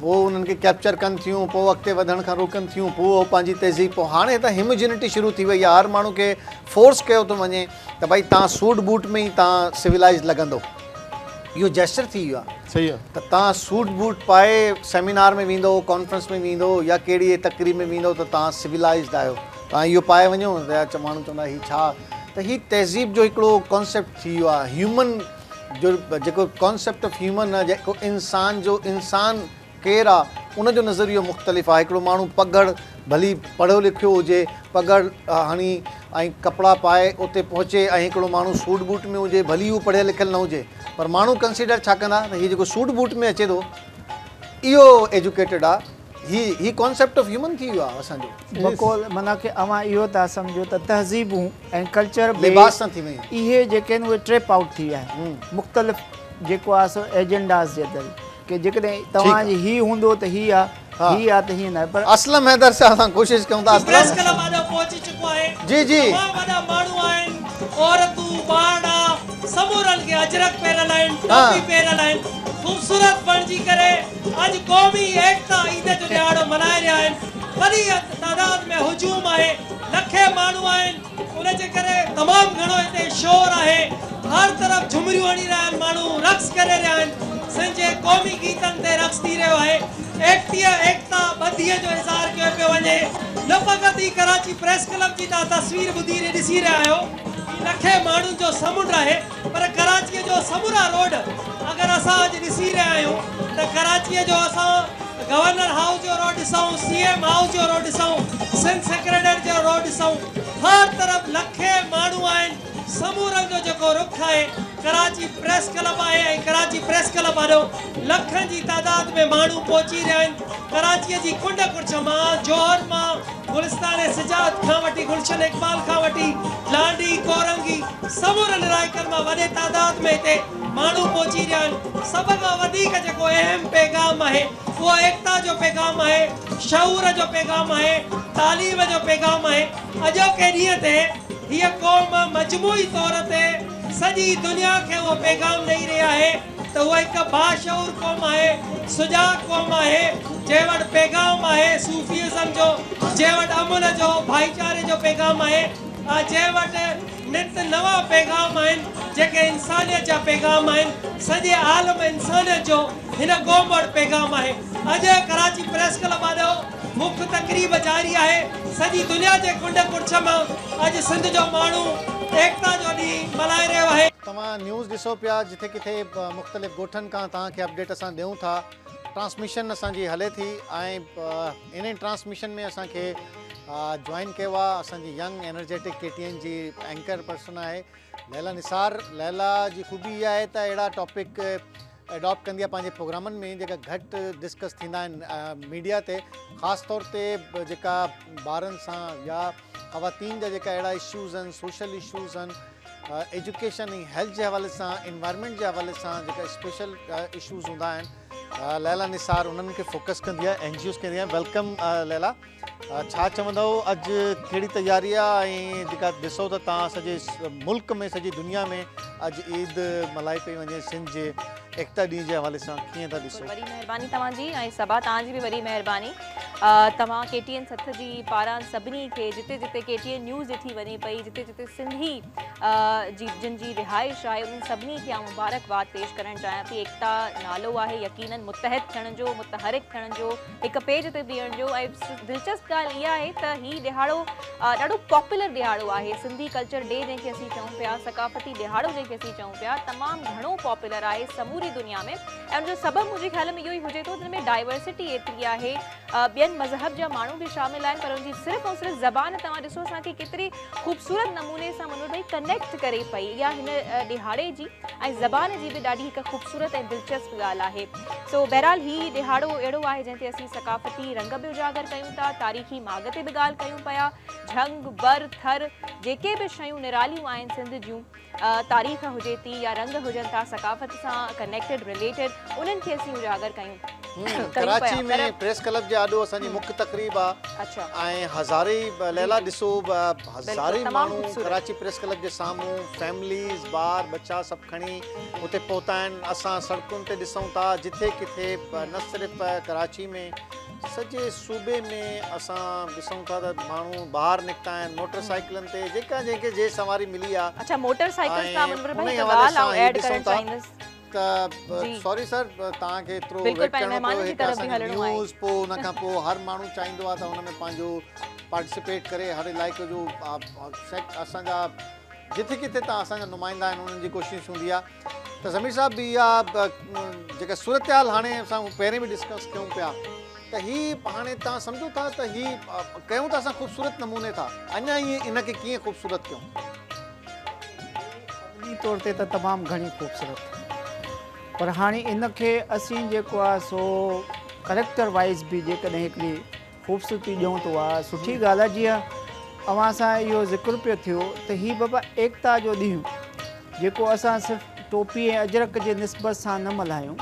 پوء انهن کي ڪيپچر ڪن ٿيون پوء اڳتي وڌڻ کان روڪن ٿيون پوء هو پنهنجي تهذيب پوء هاڻي ته هيموجينٽي شروع ٿي وئي آهي هر ماڻهو کي فورس ڪيو ٿو وڃي ته ڀئي تان سوٽ بوٽ ۾ ئي تان سولائز لڳندو اهو جيسچر ٿي ويو آهي صحيح آهي ته تان سوٽ بوٽ پائي سيمينار ۾ ويندو ڪانفرنس ۾ ويندو يا ڪهڙي تقريب ۾ ويندو ته تان سولائزڊ آهيو تان اهو پائي وڃو ته ماڻهو چوندا هي ڇا ته هي تهذيب جو هڪڙو ڪانسيپٽ ٿي ويو آهي هيومن جو جيڪو ڪانسيپٽ آف هيومن آ جيڪو انسان جو انسان ڪير آ ان جو نظريو مختلف آ هڪڙو ماڻهو پگهڙ ڀلي پڙهيو لکيو هجي پگهڙ هڻي ۽ ڪپڙا پائي اتي پهچي ۽ هڪڙو ماڻهو سوٽ بوٽ ۾ هجي ڀلي هو پڙهيل لکيل نه هجي پر ماڻهو ڪنسيڊر ڇا ڪندا ته هي جيڪو سوٽ بوٽ ۾ اچي ٿو اهو ايجوڪيٽيڊ آ هي هي ڪانسيپٽ آف هيومن ٿي ويو آ اسان جو. بقول معنيٰ ڪي اوهان اهو ٿا سمجهو ته تهذيبون ۽ ڪلچر به لباس سان ٿي ويون. اهي جيڪي آهن اهي ٽريپ آئوٽ ٿي ويا آهن مختلف جيڪو آهي سو ايجنڊاز جي ذريعي ڪي جيڪڏهن توهان جي هي هوندو ته هي آ هي آ ته هي ناهي پر. اسلم حيدر صاحب سان ڪوشش ڪيون ٿا اسلم. پريس ڪلب آڏو پهچي چڪو آهي. جي جي. تمام وڏا ماڻهو آهن عورتون ٻارڙا سمورن کي اجرڪ پهريل آهن ٽوپي پهريل آهن خوبصورت بڻجي ڪري اڄ قومي ايڪتا عيد جو ڏهاڙو ملهائي رهيا آهن، وڏي تعداد ۾ هجوم آهي، لکين ماڻهو آهن، ان جي ڪري تمام گهڻو هتي شور آهي، هر طرف جهمريون هڻي رهيا آهن، ماڻهو رقص ڪري رهيا آهن، سنڌ جي قومي گيتن تي رقص ٿي رهيو آهي، ايڪتيء، ايڪتا، ٻڌيء جو اظهار ڪيو پيو وڃي، نه فقط هي ڪراچي پريس ڪلب جي توهان تصوير ٻڌي ڏسي رهيا آهيو، هي لکين ماڻهن جو سمنڊ آهي. پر ڪراچيء جو سمورا روڊ اگر اسان اڄ ڏسي رهيا آهيون ته ڪراچيء جو اسان گورنر هائوس جو روڊ ڏسون، سي ايم هائوس جو روڊ ڏسون، سنڌ سيڪريٽريٽ جو روڊ ڏسون، هر طرف لکين ماڻهو آهن، سمورن جو جيڪو رخ آهي ڪراچي پريس ڪلب آهي ۽ ڪراچي پريس ڪلب آڏو لکن جي تعداد ۾ ماڻهو پهچي رهيا آهن، ڪراچيء جي ڪنڊ ڪڙڇ مان، جوهر مان، گلستان سجاد کان وٺي گلشن اقبال کان وٺي لانڍي، ڪورنگي سمورن علائقن مان وڏي تعداد ۾ هتي ماڻهو پهچي رهيا آهن. سڀ کان وڌيڪ جيڪو اهم پيغام آهي اهو ايڪتا جو پيغام آهي، شعور جو پيغام آهي، تعليم جو پيغام آهي. اڄوڪي ڏينهن تي هيء قوم مجموعي طور تي سڄي دنيا کي اهو پيغام ڏئي رهي آهي ته هوء هڪ باشعور قوم آهي، سجاڳ قوم آهي، جنهن وٽ پيغام آهي صوفي ازم جو، جنهن وٽ امن جو، ڀائيچاري جو پيغام آهي ۽ جنهن وٽ نت نوان پيغام آهن، جيڪي انسانيت جا پيغام آهن، سڄي عالم انسانيت جو هن قوم وٽ پيغام آهي. اڄ ڪراچي پريس ڪلب آڏو مک تقريب جاري آهي، سڄي دنيا جي ڪنڊ ڪڙڇ مان اڄ سنڌ جو ماڻهو ايڪتا جو ڏينهن ملهائي رهيو آهي. توهان نيوز ڏسو پيا جٿي ڪٿي مختلف ڳوٺن کان توهان کي اپڊيٽ اسان ڏيون ٿا ٽرانسميشن اسان جي هلي ٿي ۽ انهي ٽرانسميشن ۾ اسان کي جوائن ڪيو آهي اسان جي young energetic K T N جي اينڪر پرسن آهي ليلا نثار ليلا جي خوبي اها آهي ته اهڙا ٽاپڪ اڊاپٽ ڪندي آهي پنهنجي پروگرامن ۾ جيڪا گهٽ ڊسڪس ٿيندا آهن ميڊيا تي خاص طور تي جيڪا ٻارن سان يا خواتين جا جيڪا اهڙا اشوز آهن سوشل اشوز آهن ايجوڪيشن ۽ هيلٿ جي حوالي سان انوائرمينٽ جي حوالي سان جيڪا اسپيشل اشوز هوندا آهن ليلا نثار انهن کي فوڪس ڪندي آهي اين جي اوز ڪندي آهي welcome Laila ڇا چوندؤ اڄ ڪهڙي تياري آهي ۽ جيڪا ڏسو ته تان سڄي ملڪ ۾ سڄي دنيا ۾ اڄ عيد ملهائي پئي وڃي سنڌ جي ايڪتا ڏينهن جي حوالي سان ڪيئن ٿا ڏسو؟ وڏي مهرباني توهان جي ۽ صبا توهان جي به وڏي مهرباني توهان ڪي ٽي اين سٿ جي پاران سڀني کي جتي جتي ڪي ٽي اين نيوز ڏٺي وڃي پئي جتي جتي سنڌي جي جن جي رهائش آهي انهن سڀني کي آئون مبارڪباد پيش ڪرڻ چاهيان ٿي ايڪتا نالو آهي يقينن متحد ٿيڻ جو متحرڪ ٿيڻ جو هڪ پيج تي بيهڻ جو ۽ دلچسپ ڳالهه اها آهي ته هي ڏهاڙو ڏاڍو پاپولر ڏهاڙو آهي سنڌي ڪلچر ڊي جنهن کي اسين چئون پيا ثقافتي ڏهاڙو جنهن کي اسين چئون پيا تمام گهڻو پاپولر آهي سموري دنيا ۾ ۽ ان جو سبب منهنجي خيال ۾ اهو ئي هجي ٿو ته ان ۾ ڊائيورسٽي ايتري آهي ٻين ٻين مذهب جا ماڻهو به شامل آهن پر ان جي صرف ۽ صرف زبان توهان ڏسو اسان کي ڪيتري خوبصورت نموني سان منور ڀائي ڪنيڪٽ ڪري پئي اها هن ڏهاڙي جي ۽ زبان جي به ڏاڍي هڪ خوبصورت ۽ دلچسپ ڳالهه آهي سو بهرحال هي ڏهاڙو اهڙو آهي جنهن تي اسين ثقافتي رنگ به اجاگر ڪيون ٿا تاريخي ماڳ تي به ڳالهه ڪيون پيا جهنگ بر ٿر جيڪي به شيون نراليون آهن سنڌ جون تاريخ هجي ٿي يا رنگ هجن ٿا ثقافت سان ڪنيڪٽيڊ رليٽيڊ انهن کي اسين اجاگر ڪيون ڪراچي ۾ پريس ڪلب جي آڏو اسان جي مک تقريب آ ۽ هزارين ليلا ڏسو هزارين ماڻهو ڪراچي پريس ڪلب جي سامهون فيمليز ٻار ٻچا سڀ کڻي اتي پهتا آهن اسان سڙڪن تي ڏسون ٿا جٿي ڪٿي نه صرف ڪراچي ۾ سڄي صوبي ۾ اسان ڏسون ٿا ته ماڻهو ٻاهر نڪتا آهن موٽر سائيڪلن تي جيڪا جنهن کي جي سواري ملي آ اڇا موٽر سائيڪل سان منور ڀائي هڪ ڳالهه آئون ايڊ ڪرڻ چاهيندس ته سوري سر توهان کي ايترو ويٽ ڪرڻو پيو هڪ اسان جي نيوز پوء ان کان پوء هر ماڻهو چاهيندو آ ته ان ۾ پنهنجو پارٽيسپيٽ ڪري هر علائقي جو اسان جا جٿي ڪٿي تان اسان جا نمائندا آهن انهن جي ڪوشش هوندي آ ته ضمير صاحب اها جيڪا صورتحال هاڻي اسان پهرين به ڊسڪس ڪيون پيا ته هي هاڻي توهان سمجهو ٿا ته هي ڪيون ٿا اسان خوبصورت نموني ٿا اڃا ائين ان کي ڪيئن خوبصورت ڪيون؟ عملي طور تي ته تمام گهڻي خوبصورت پر هاڻي ان کي اسين جيڪو آهي سو ڪريڪٽر وائيز به جيڪڏهن هڪڙي خوبصورتي ڏيون ته اها سٺي ڳالهه آهي جيئن اوهان سان اهو ذڪر پيو ٿيو ته هي بابا ايڪتا جو ڏينهن جيڪو اسان صرف ٽوپي ۽ اجرڪ جي نسبت سان نه ملهايون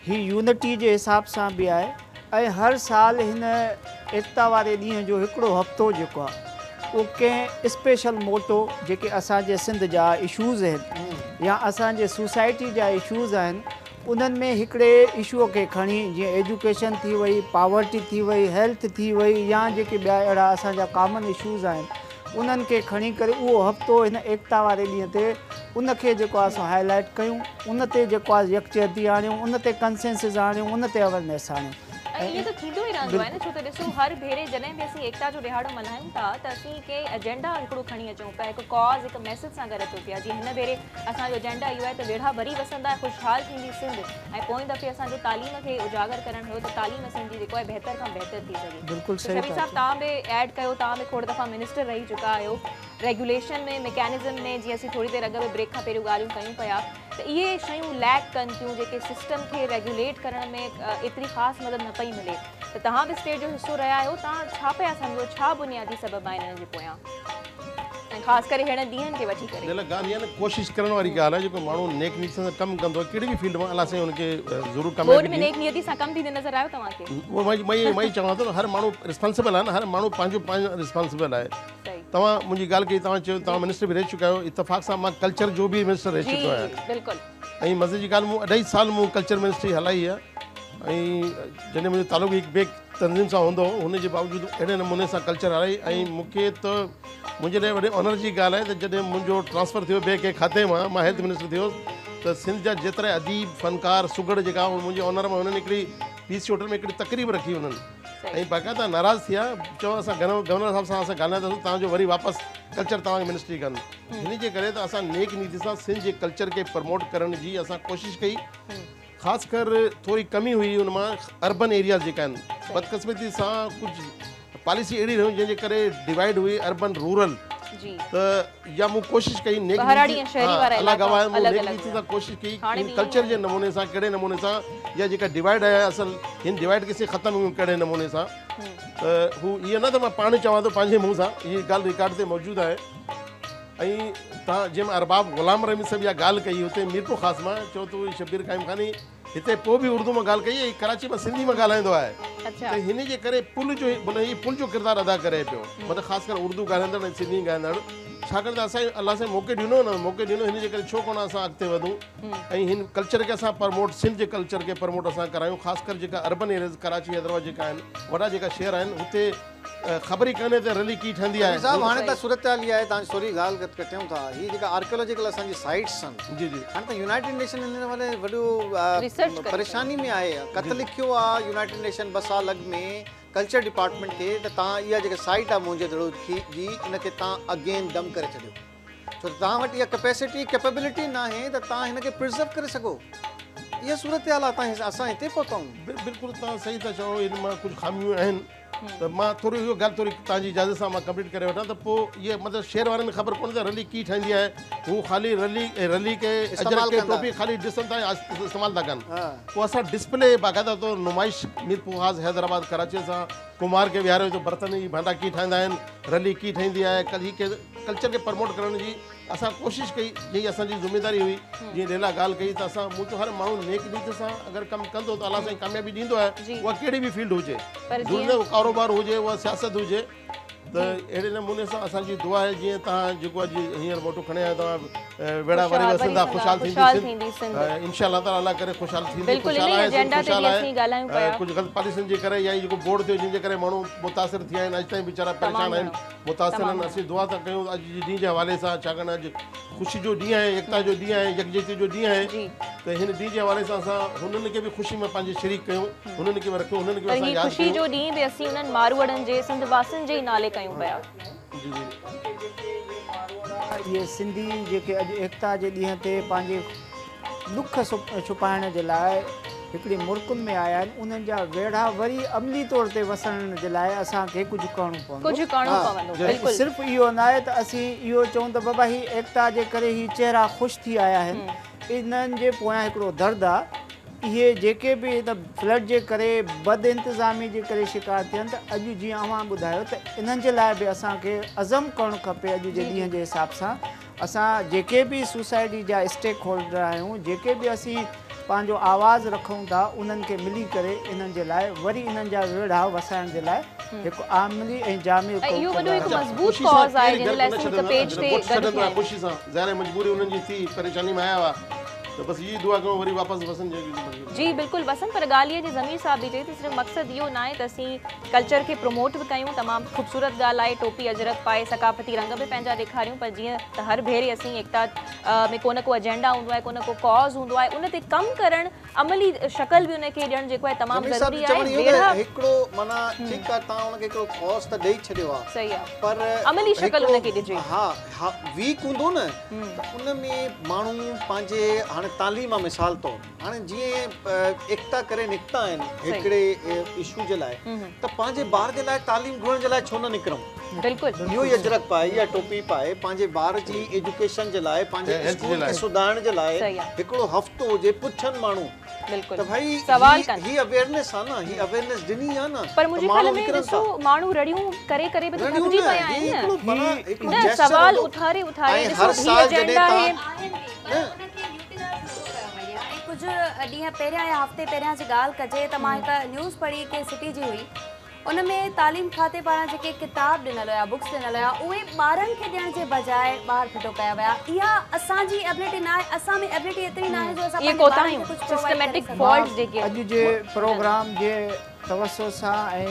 هي يونٽي جي حساب سان به آهي ۽ هر سال هن ايڪتا واري ڏينهن جو هڪڙو هفتو جيڪو آهي اهو ڪنهن اسپيشل موٽو جيڪي اسان جي سنڌ جا اشوز آهن يا اسان جي سوسائٽي جا اشوز آهن انهن ۾ هڪڙي اشوء کي کڻي جيئن ايجوڪيشن ٿي وئي، پاورٽي ٿي وئي، هيلٿ ٿي وئي يا جيڪي ٻيا اهڙا اسان جا ڪامن اشوز آهن انهن کي کڻي ڪري اهو هفتو هن ايڪتا واري ڏينهن تي ان کي جيڪو آهي سو هائي لائيٽ ڪيون ان تي جيڪو آهي يڪجهتي آڻيون ان تي ڪنسينسز آڻيون ان تي اويرنيس آڻيون. ۽ ائين ته ٿيندو ئي رهندو آهي نه ڇو ته ڏسو هر ڀيري جڏهن به اسين ايڪتا جو ڏهاڙو ملهايون ٿا ته اسين ڪنهن ايجنڊا هڪڙو کڻي اچون پيا هڪ ڪاز هڪ ميسيج سان گڏ اچون پيا جيئن هن ڀيري اسان جو ايجنڊا اهو آهي ته ويڙها وري وسندا ۽ خوشحال ٿيندي سنڌ ۽ پوئين دفعي اسان جو تعليم کي اجاگر ڪرڻ هيو ته تعليم سنڌ جي جيڪو آهي بهتر کان بهتر ٿي سگهي. بلڪل صحيح شبير صاحب توهان به ايڊ ڪيو توهان به کوڙ دفعا منسٽر رهي چڪا آهيو ريگيوليشن ۾ ميڪانزم ۾ جيئن اسين ٿوري دير اڳ ۾ بريڪ کان پهريون ڳالهيون ڪيون پيا ته اهي شيون ليڪ ڪن ٿيون جيڪي سسٽم کي ريگيوليٽ ڪرڻ ۾ ايتري خاص مدد نه پئي ملي ته توهان به اسٽيٽ جو حصو رهيا آهيو توهان ڇا پيا سمجهو ڇا بنيادي سبب آهن انهن جي پويان ۽ خاص ڪري ههڙن ڏينهن کي وٺي ڪري. ليلا ڳالهه اها نه ڪوشش ڪرڻ واري ڳالهه آهي جيڪو ماڻهو نيڪ نيتي سان ڪم ڪندو آهي ڪهڙي به فيلڊ ۾ الله سائين ان کي ضرور ڪاميابي ٻوڏ ۾ نيڪ نيتي سان ڪم ٿيندي نظر آيو توهان کي؟ اهو مان ئي چوان ٿو نه هر ماڻهو ريسپانسبل آهي نه هر ماڻهو پنهنجو پنهنجو ريسپانسبل آهي توهان منهنجي ڳالهه ڪئي توهان چيو توهان منسٽر به رهي چڪا آهيو اتفاق سان مان ڪلچر جو به منسٽر رهي چڪو آهيان بلڪل ۽ مزي جي ڳالهه مون اڍائي سال مون ڪلچر منسٽري هلائي آهي ۽ جڏهن منهنجو تعلق هڪ ٻئي تنظيم سان هوندو هو هن جي باوجود اهڙي نموني سان ڪلچر هلائي ۽ مون کي ته منهنجي لاء وڏي آنر جي ڳالهه آهي ته جڏهن منهنجو ٽرانسفر ٿيو ٻئي ڪنهن کاتي مان مان هيلٿ منسٽر ٿيو هوس ته سنڌ جا جيترا اديب فنڪار سگهڙ جيڪا منهنجي آنر ۾ هنن هڪڙي پي سي هوٽل ۾ هڪڙي تقريب رکي هنن ۽ باقاعده ناراض ٿيا چيو اسان گورنر صاحب سان اسان ڳالهائينداسون توهان جو وري واپس ڪلچر توهان کي منسٽري ڪن هن جي ڪري ته اسان نيڪ نيتي سان سنڌ جي ڪلچر کي پروموٽ ڪرڻ جي اسان ڪوشش ڪئي خاص ڪر ٿوري ڪمي هئي ان مان اربن ايرياز جيڪا آهن بدقسمتي سان ڪجهه پاليسي اهڙي رهيون جنهن جي ڪري ڊوائيڊ هئي اربن رورل ته يا مون ڪوشش ڪئي نيڪ نيتي الله گواهه مون نيڪ نيتي سان ڪوشش ڪئي هن ڪلچر جي نموني سان ڪهڙي نموني سان يا جيڪا ڊوائيڊ آهي اصل هن ڊوائيڊ کي ختم ڪيون ڪهڙي نموني سان ته هو ائين نه ته مان پاڻ چوان ٿو پنهنجي منهن سان هي ڳالهه رڪارڊ تي موجود آهي ۽ تان جنهن ۾ ارباب غلام رحيم صاحب اها ڳالهه ڪئي هتي ميرپورخاص مان چيو ته شبير قائم خاني هتي پوء به اردو مان ڳالهه ڪئي ۽ ڪراچي مان سنڌي مان ڳالهائيندو آهي ته هن جي ڪري پل جو مطلب هي پل جو ڪردار ادا ڪري پيو مطلب خاص ڪري اردو ڳالهائيندڙ ۽ سنڌي ڳالهائيندڙ ڇاڪاڻ ته اسان الله سائين موقعو ڏنو نه موقعو ڏنو هن جي ڪري ڇو ڪونه اسان اڳتي وڌون ۽ هن ڪلچر کي اسان پرموٽ سنڌ جي ڪلچر کي پرموٽ اسان ڪرايون خاص ڪر جيڪا اربن ايرياز ڪراچي حيدرآباد جيڪا آهن وڏا جيڪا شهر آهن هتي خبر ئي ڪانهي ته رلي ڪيئن ٺهندي آهي. صاحب هاڻي ته صورتحال اها آهي توهان جي سوري ڳالهه ڪٽيون ٿا هي جيڪا آرڪيالاجيڪل اسان جي سائيٽس آهن جي جي هاڻي ته يونائيٽيڊ نيشن ان حوالي وڏو پريشاني ۾ آهي خط لکيو آهي يونائيٽيڊ نيشن ٻه سال اڳ ۾ ڪلچر ڊپارٽمينٽ کي ته توهان اها جيڪا سائيٽ آهي موهن جو دڙو جي ان کي توهان اگين ڊمپ ڪري ڇڏيو ڇو ته توهان وٽ اها ڪيپيسٽي ڪيپيبلٽي ناهي ته توهان هن کي پرزرو ڪري سگهو. اها صورتحال آهي تان اسان هتي پهتا آهيون. بلڪل توهان صحيح ٿا چئو ان مان ڪجهه خاميون آهن ته مان ٿوري اهو ڳالهه ٿوري توهان جي اجازت سان مان ڪمپليٽ ڪري وٺان ته پوء اهي مطلب شهر وارن کي خبر ڪونهي ته رلي ڪيئن ٺهندي آهي هو خالي رلي رلي کي اجرڪ کي ٽوپي خالي ڏسن ٿا ۽ استعمال ٿا ڪن پوء اسان ڊسپلي باقاعده طور نمائش ميرپورخاص حيدرآباد ڪراچي سان ڪمار کي ويهاريو ته برتن جي ڀانڊا ڪيئن ٺاهيندا آهن رلي ڪيئن ٺهندي آهي ڪل هي ڪلچر کي پروموٽ ڪرڻ جي اسان ڪوشش ڪئي جي اسان جي ذميداري هئي جيئن ليلا ڳالهه ڪئي ته اسان مون چيو هر ماڻهو نيڪ نيت سان اگر ڪم ڪندو ته الله سائين ڪاميابي ڏيندو آهي اها ڪهڙي به فيلڊ هجي ضروري نه ڪاروبار هجي اها سياست هجي ته اهڙي نموني سان اسان جي دعا آهي جيئن توهان جيڪو اڄ هينئر موٽو کڻي آيا توهان ويڙا وري وسندا خوشحال ٿيندي سنڌ انشاء الله تعالي الله ڪري خوشحال ٿيندي خوشحال آهي سنڌ خوشحال آهي ڪجهه غلط پاليسين جي ڪري يا جيڪو بورڊ ٿيو جنهن جي ڪري ماڻهو متاثر ٿيا آهن اڄ تائين ويچارا پريشان آهن متاثر آهن اسين دعا ٿا ڪيون اڄ جي ڏينهن جي حوالي سان ڇاڪاڻ اڄ خوشي جو ڏينهن آهي ايڪتا جو ڏينهن آهي يڪجهتي جو ڏينهن آهي ته هن ڏينهن جي حوالي سان اسان هنن کي به خوشي ۾ پنهنجي شريڪ ڪيون هنن کي به رکيون هنن کي به پر اسان هي ياد خوشي ڪيون جو ڏينهن به اسين انهن ماروئڙن جي سنڌ واسين جي ئي نالي ڪيون پيا. جي جي. اهي سنڌي جيڪي اڄ ايڪتا جي ڏينهن تي پنهنجي ڏک ڇپائڻ جي لاء هڪڙي مرڪن ۾ آيا آهن انهن جا ويڙها وري عملي طور تي وسڻ جي لاء اسان کي ڪجهه ڪرڻو پوندو. ڪجهه ڪرڻو پوندو بلڪل. صرف اهو ناهي ته اسين اهو چئون ته بابا هي ايڪتا جي ڪري هي چهرا خوش ٿي آيا آهن انهن جي پويان هڪڙو درد آهي اهي جيڪي به هن فلڊ جي ڪري بد انتظامي جي ڪري شڪار ٿين ته اڄ جيئن اوهان ٻڌايو ته انهن جي لاء به اسان کي عزم ڪرڻ کپي اڄ جي ڏينهن جي حساب سان اسان جيڪي به سوسائٽي جا اسٽيڪ هولڊر آهيون جيڪي به اسين پنهنجو آواز رکون ٿا انهن کي ملي ڪري انهن جي لاء وري انهن جا ويڙها وسائڻ جي لاء هڪ عملي ۽ جامع ۽ اهو وڏو هڪ ڪردار مضبوط خوشي سان ڪاز آهي ڪير جنهن جي لاء گهر نه اسين هڪ ڇڏندو پيج آهي تي ڳوٺ گڏ ڇڏندو ٿيا آهي آهيون. خوشي سان ظاهر آهي مجبوري انهن جي ٿي پريشاني ۾ آيا هئا ته بس هي دعا ڪيون وري واپس وسن جي جي بلڪل وسن پر ڳالهه اها جي ضمير صاحب به چئي ته صرف مقصد اهو ناهي ته اسين ڪلچر کي پروموٽ به ڪيون تمام خوبصورت ڳالهه آهي ٽوپي اجرڪ پائي ثقافتي رنگ به پنهنجا ڏيکاريون پر جيئن ته هر ڀيري اسين ايڪتا ۾ ڪو نه ڪو ايجنڊا هوندو آهي ڪو نه ڪو ڪاز هوندو آهي ان تي ڪم ڪرڻ عملي شڪل به ان کي ڏيڻ جيڪو آهي تمام ضمير صاحب ضروري جو آهي چوڻ اهو ته ويڙها هڪڙو معنيٰ ٺيڪ آهي توهان ان کي هڪڙو ڪاز ته ڏئي ڇڏيو آهي صحيح آهي پر عملي شڪل هڪڙو ان کي ڏجي. ها ها ويڪ هوندو نه ته ان ۾ ماڻهو پنهنجي هاڻي تعليم آهي مثال طور هاڻي جيئن ايڪتا ڪري نڪتا آهن هڪڙي اشو جي لاء ته پنهنجي ٻار جي لاء تعليم گهرڻ جي لاء ڇو نه نڪرون بلڪل اهو ئي اجرڪ پائي يا ٽوپي پائي پنهنجي ٻار جي ايجوڪيشن جي لاء پنهنجي اسڪول کي سڌارڻ جي لاء هڪڙو هفتو هجي پڇن ماڻهو بلڪل ته ڀائي سوال ڪن هي اويئرنيس آ نه هي اويئرنيس ڏني آ نه پر منهنجي خيال ۾ ڏسو ماڻهو رڙيون ڪري ڪري به ته ٿڪجي پيا آهن نه سوال اٿاري اٿاري ڏسو هي ايجنڊا آهي ڪجهه ڏينهن پهريان يا هفتي پهريان جي ڳالهه ڪجي ته مان هڪ نيوز پڙهي ڪنهن سٽي جي هئي ان ۾ تعليم کاتي پاران جيڪي ڪتاب ڏنل هيا بڪس ڏنل هيا اهي ٻارن کي ڏيڻ جي بجاء ٻاهر ڦٽو ڪيا ويا اها اسان جي ابلٽي ناهي اسان ۾ ابلٽي ايتري ناهي جو اسان اهي پنهنجي ٻارن ڪوتاهيون کي ڪجهه پرووائيڊ ڪري سسٽميٽڪ سگهون. فالٽس جيڪي اڄ جي پروگرام جي توسط سان ۽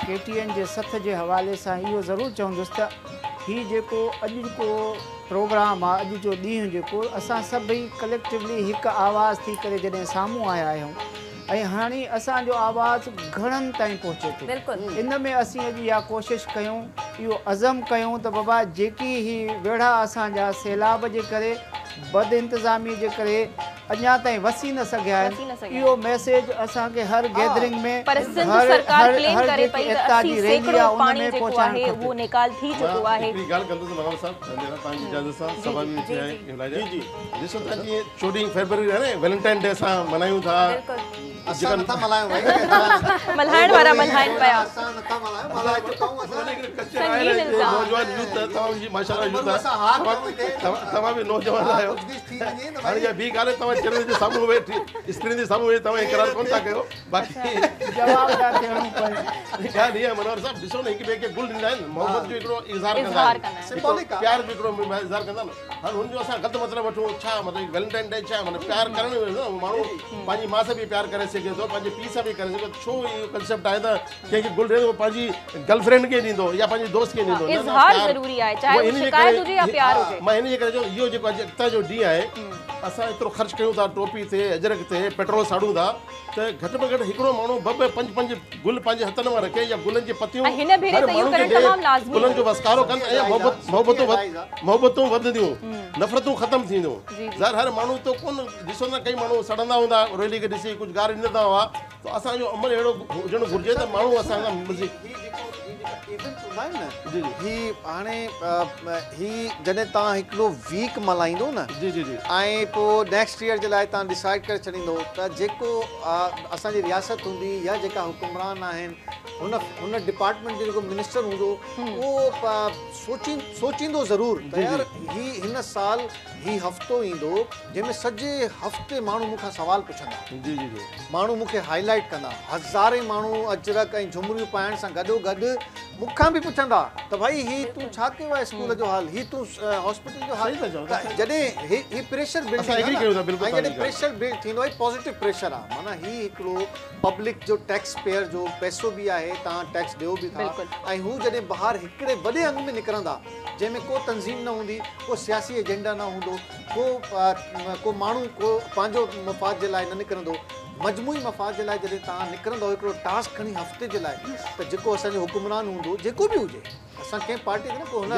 ڪي ٽي اين جي سٿ جي حوالي سان اهو ضرور چوندس ته هي جيڪو اڄ جيڪو پروگرام آ اڄ جو ڏينهن جيڪو اسان سڀئي ڪليڪٽولي هڪ آواز ٿي ڪري جڏهن سامهون آيا آهيون ۽ هاڻي اسان جو آواز گهڻن تائين پهچي ٿو ان ۾ اسين اڄ اها ڪوشش ڪيون اهو عزم ڪيون ته بابا جيڪي هي ويڙها اسان جا سيلاب جي ڪري بد انتظامي جي ڪري اڃا تائين وسي نه سگهيا آهن اهو ميسيج اسان کي هر گيدرنگ ۾ پر سنڌ هر سرڪار هر ڪليم هر ڪري جيڪي پئي ته ايڪتا جي ريلي 80% آهي ان پاڻي ۾ جيڪو پهچائڻ آهي کپي. اهو نيڪال ٿي مان چڪو آهي. هڪڙي ڳالهه ڪندس منور صاحب توهان جي اجازت سان سڀا به ويٺي آهي جي جي. ڏسو ته جيئن 14 فيبروري آهي نه ويلنٽائن ڊي اسان ملهايون ٿا. اسان نٿا ملهايون ڀائي. ملهائڻ وارا ملهائن پيا. اسان نٿا ملهايون ملهائي چڪا آهيون اسان. ڪلچر آهي نه نوجوان يوٿ توهان جي ماشاءالله يوٿ آهي توهان به نوجوان آهيو. هاڻي اها ٻي ڳالهه توهان چينل جي سامهون ويٺي اسڪرين جي سامهون ويٺي توهان اقرار ڪونه ٿا ڪيو باقي جوابدار ٿيڻو پئي. ڳالهه هيء آهي منور صاحب ڏسو نه هڪ ٻئي کي گل ڏيندا آهن محبت جو هڪڙو اظهار ڪندا آهن پيار جو هڪڙو اظهار ڪندا آهن. هاڻ هن جو اسان غلط مطلب وٺون ڇا مطلب ويلنٽائن ڊي ڇا مطلب پيار ڪرڻ ماڻهو پنهنجي ماء سان به پيار ڪري سگهي ٿو پنهنجي پيء سان به ڪري سگهي ٿو ڇو اهو ڪنسيپٽ آهي ته ڪنهن کي گل ڏئي ٿو پنهنجي گرل فرينڊ کي ڏيندو يا پنهنجي دوست کي ڏيندو اظهار ضروري آهي چاهي هو شڪايت هجي يا پيار هجي. مان هن جي ڪري چوان اهو جيڪو اڄ ايڪتا جو ڏينهن آهي اسان ايترو خرچ ڪيون ٿا ٽوپي تي اجرڪ تي پيٽرول ساڙون ٿا ته گهٽ ۾ گهٽ هڪڙو ماڻهو ٻه ٻه پنج پنج گل پنهنجي هٿن مان رکي يا گلن جي پتيون ۽ هن ڀيري هر ته اهو ماڻهو کي ڪرڻ ڏي تمام لازمي گلن جو هو. وسڪارو ڪن سٺي ۽ ايڊوائيز آ، سٺي محبتون ايڊوائيز آ. محبتون وڌنديون نفرتون ختم ٿينديون جي جي. ظاهر هر ماڻهو ته ڪونه ڏسو نه ڪئي ماڻهو سڙندا هوندا ريلي کي ڏسي ڪجهه گار ڏيندا هئا ته اسان جو عمل اهڙو هجڻ گهرجي ته ماڻهو اسان سان مزي هي جيڪو هي جيڪا ايونٽس هوندا آهن نه جي جي هي هاڻي هي جڏهن توهان هڪڙو ويڪ ملهائيندو نه جي جي جي ۽ پوء نيڪسٽ ايئر جي لاء توهان ڊسائيڊ ڪري ڇڏيندو ته جيڪو اسان جي رياست هوندي يا جيڪا حڪمران آهن هن هن ڊپارٽمينٽ جو جيڪو منسٽر هوندو اهو سوچي سوچيندو ضرور ته يار هي هن سال هي هفتو ايندو جنهن ۾ سڄي هفتي ماڻهو مون کان سوال پڇندا جي جي جي ماڻهو مون کي هائي لائيٽ ڪندا هزارين ماڻهو اجرڪ ۽ جهمريون پائڻ سان گڏو گڏ مون کان به پڇندا ته ڀائي هي تون ڇا ڪيو آهي اسڪول جو حال هي تون هاسپيٽل جو حال ته جڏهن هي هي پريشر بلڊ ٿيندو آهي نه ۽ جڏهن پريشر بلڊ ٿيندو آهي پازيٽو پريشر آهي معنيٰ هي هڪڙو پبلڪ جو ٽيڪس پيئر جو پئسو به آهي توهان ٽيڪس ڏيو به ٿا ۽ هو جڏهن ٻاهر هڪڙي وڏي انگ ۾ نڪرندا جنهن ۾ ڪو تنظيم نه هوندي ڪو سياسي ايجنڊا نه هوندو ڪو ڪو ماڻهو ڪو پنهنجو مفاد جي لاء نه نڪرندو مجموعي مفاد جي لاء جڏهن توهان نڪرندؤ هڪڙو ٽاسڪ کڻي هفتي جي لاء ته جيڪو اسان جو حڪمران هوندو جيڪو به هجي اسان ڪنهن پارٽي تي نه ڪو هن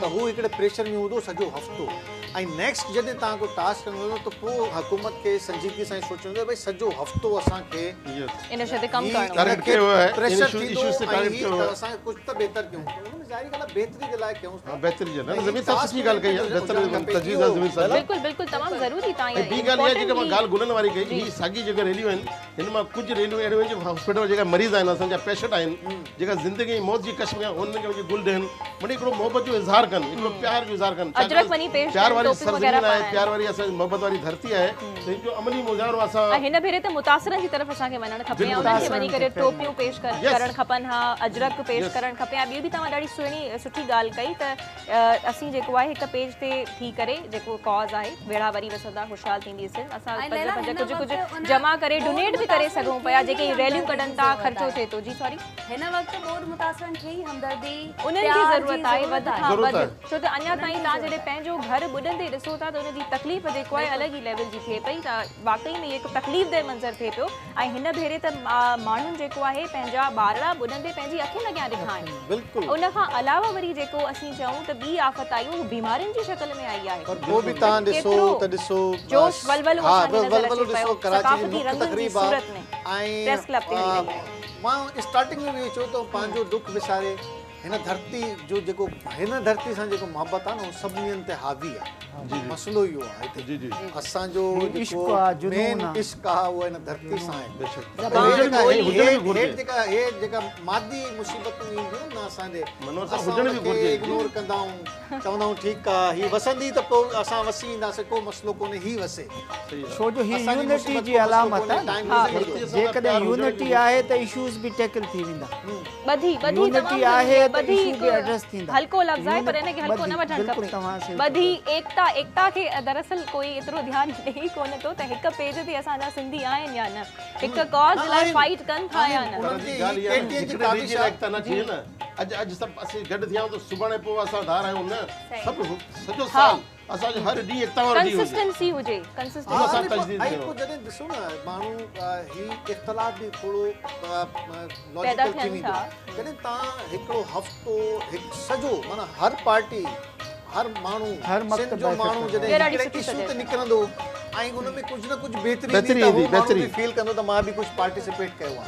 ته هو هڪڙي پريشر ۾ هوندو سڄو هفتو ۽ نيڪسٽ جڏهن توهان ڪو ٽاسڪ کڻي ويندو ته پوء حڪومت کي سنجيدگي سان سوچڻو ته ڀئي سڄو هفتو اسان کي ان شيء تي ڪم ڪرڻو آهي پريشر ٿيندو ۽ هي ته اسان ڪجهه ته بهتر ڪيون ته ان ۾ ظاهري ڳالهه آهي بهتري جي لاء ڪيون ٿا بهتري جي لاء ضمير صاحب سٺي ڳالهه ڪئي آهي بهتر تجويز آهي ضمير صاحب بلڪل بلڪل تمام ضروري تان ۽ ٻي ڳالهه اها جيڪا مان ڳالهه گلن واري ڪئي هي ساڳي جيڪا ريليون آهن هن مان ڪجهه ريليون اهڙيون آهن جيڪو هاسپيٽل ۾ جيڪا مريض آهن اسان جا پيشنٽ آهن جيڪا زندگي ۽ موت جي ڪش ۾ آهن انهن کي وڃي گل ڏين معني هڪڙو محبت جو اظهار ڪن هڪڙو پيار جو اظهار ڪن اجرڪ وڃي پيش پيار ڪن واري ٽوپيون سرزمين وغيره آهي پارائن پيار واري اسان جي محبت واري ڌرتي آهي ته هن جو عملي مظاهرو اسان ۽ هن ڀيري ته متاثرن جي طرف اسان کي وڃڻ کپي ۽ انهن کي وڃي ڪري ٽوپيون پيش ڪرڻ کپن ها اجرڪ پيش ڪرڻ کپي ۽ ٻي به توهان ڏاڍي سهڻي سٺي ڳالهه ڪئي ته اسين جيڪو آهي هڪ پيج تي ٿي ڪري جيڪو ڪاز آهي ويڙها وري وسندا خوشحال ٿيندي سنڌ اسان پنج پنج ڪجهه ڪجهه جمع ڪري ڊونيٽ به ڪري سگهون پيا جيڪي ريليون ڪڍن ٿا خرچو ٿئي ٿو جي سوري. هن وقت ٻوڏ متاثرن کي ئي همدردي انهن کي ضرورت آهي وڌ کان وڌ ڇو ته اڃا تائين توهان جڏهن پنهنجو گهر ٻڏندي ڏسو ٿا ته ان جي تڪليف جيڪو آهي الڳ ئي ليول جي ٿئي پئي ته واقعي ۾ هي هڪ تڪليف ده منظر ٿئي پيو ۽ هن ڀيري ته ماڻهن جيڪو آهي پنهنجا ٻارڙا ٻڏندي پنهنجي اکين اڳيان ڏٺا آهن. بلڪل. ان کان علاوه وري جيڪو اسين چئون ته ٻي آفت آئي اهو بيمارين جي شڪل ۾ آئي آهي. پر پوء به توهان ڏسو ته ڏسو جوش ولولو ها اسان کي نظر ولولو اچي ڏسو پيو ڪراچي جي ثقافتي مک رنگن جي تقريب آ صورت ۾ پريس ڪلب تي هلي رهي ۽ آهي. مان اسٽارٽنگ ۾ به اهو چيو ته پنهنجو ڏک وساري هن ڌرتي جو جيڪو هن ڌرتي سان جيڪو محبت آ نه اهو سڀني تي حاوي آ. مسئلو اهو آهي هتي اسان جو جيڪو مين عشق آهي اهو هن ڌرتي سان آهي. هيٺ جيڪا هي جيڪا مادي مصيبتون اينديون نه اسان تي اسان ان کي اگنور ڪندا آهيون چوندا آهيون ٺيڪ آهي هي وسندي ته پوء اسان وسي وينداسين ڪو مسئلو ڪونهي هي وسي. ڇو جو هي يونٽي جي علامت آهي جيڪڏهن يونٽي آهي ته اشوز به ٽيڪل ٿي ويندا. ٻڌي ٻڌي يونٽي آهي ته اشو به ايڊريس ٿيندا. هلڪو لفظ آهي پر ان کي هلڪو نه وٺڻ کپي. ٻڌي ايڪتا ايڪتا کي دراصل ڪوئي ايترو ڌيان ڏئي ڪونه ٿو ته هڪ پيج تي اسان جا سنڌي آهن يا نه هڪ ڪاز لاء فائيٽ ڪن ٿا يا نه. ايڪتا نه ٿئي نه اڄ اڄ سڀ اسين گڏ ٿيا آهيون ته سڀاڻي پوء اسان ڌار آهيون نه سڀ سڄو سال اسان جو هر ڏينهن ايڪتا وارو ڏينهن هجي. ڪنسسٽنسي هجي ڪنسسٽنسي. ان سان تجديد ۽ ٿيو. پوء جڏهن ڏسو نه ماڻهو هي اختلاف به ٿورو لاجيڪل ٿي ويندو جڏهن توهان هڪڙو هفتو هڪ سڄو معنيٰ هر پارٽي هر ماڻهو سنڌ جو ماڻهو جڏهن هڪڙي اشو تي نڪرندو ۽ ان ۾ ڪجهه نه ڪجهه بهتري ايندي ته هو ماڻهو به فيل ڪندو ته مان به ڪجهه پارٽيسپيٽ ڪيو آهي.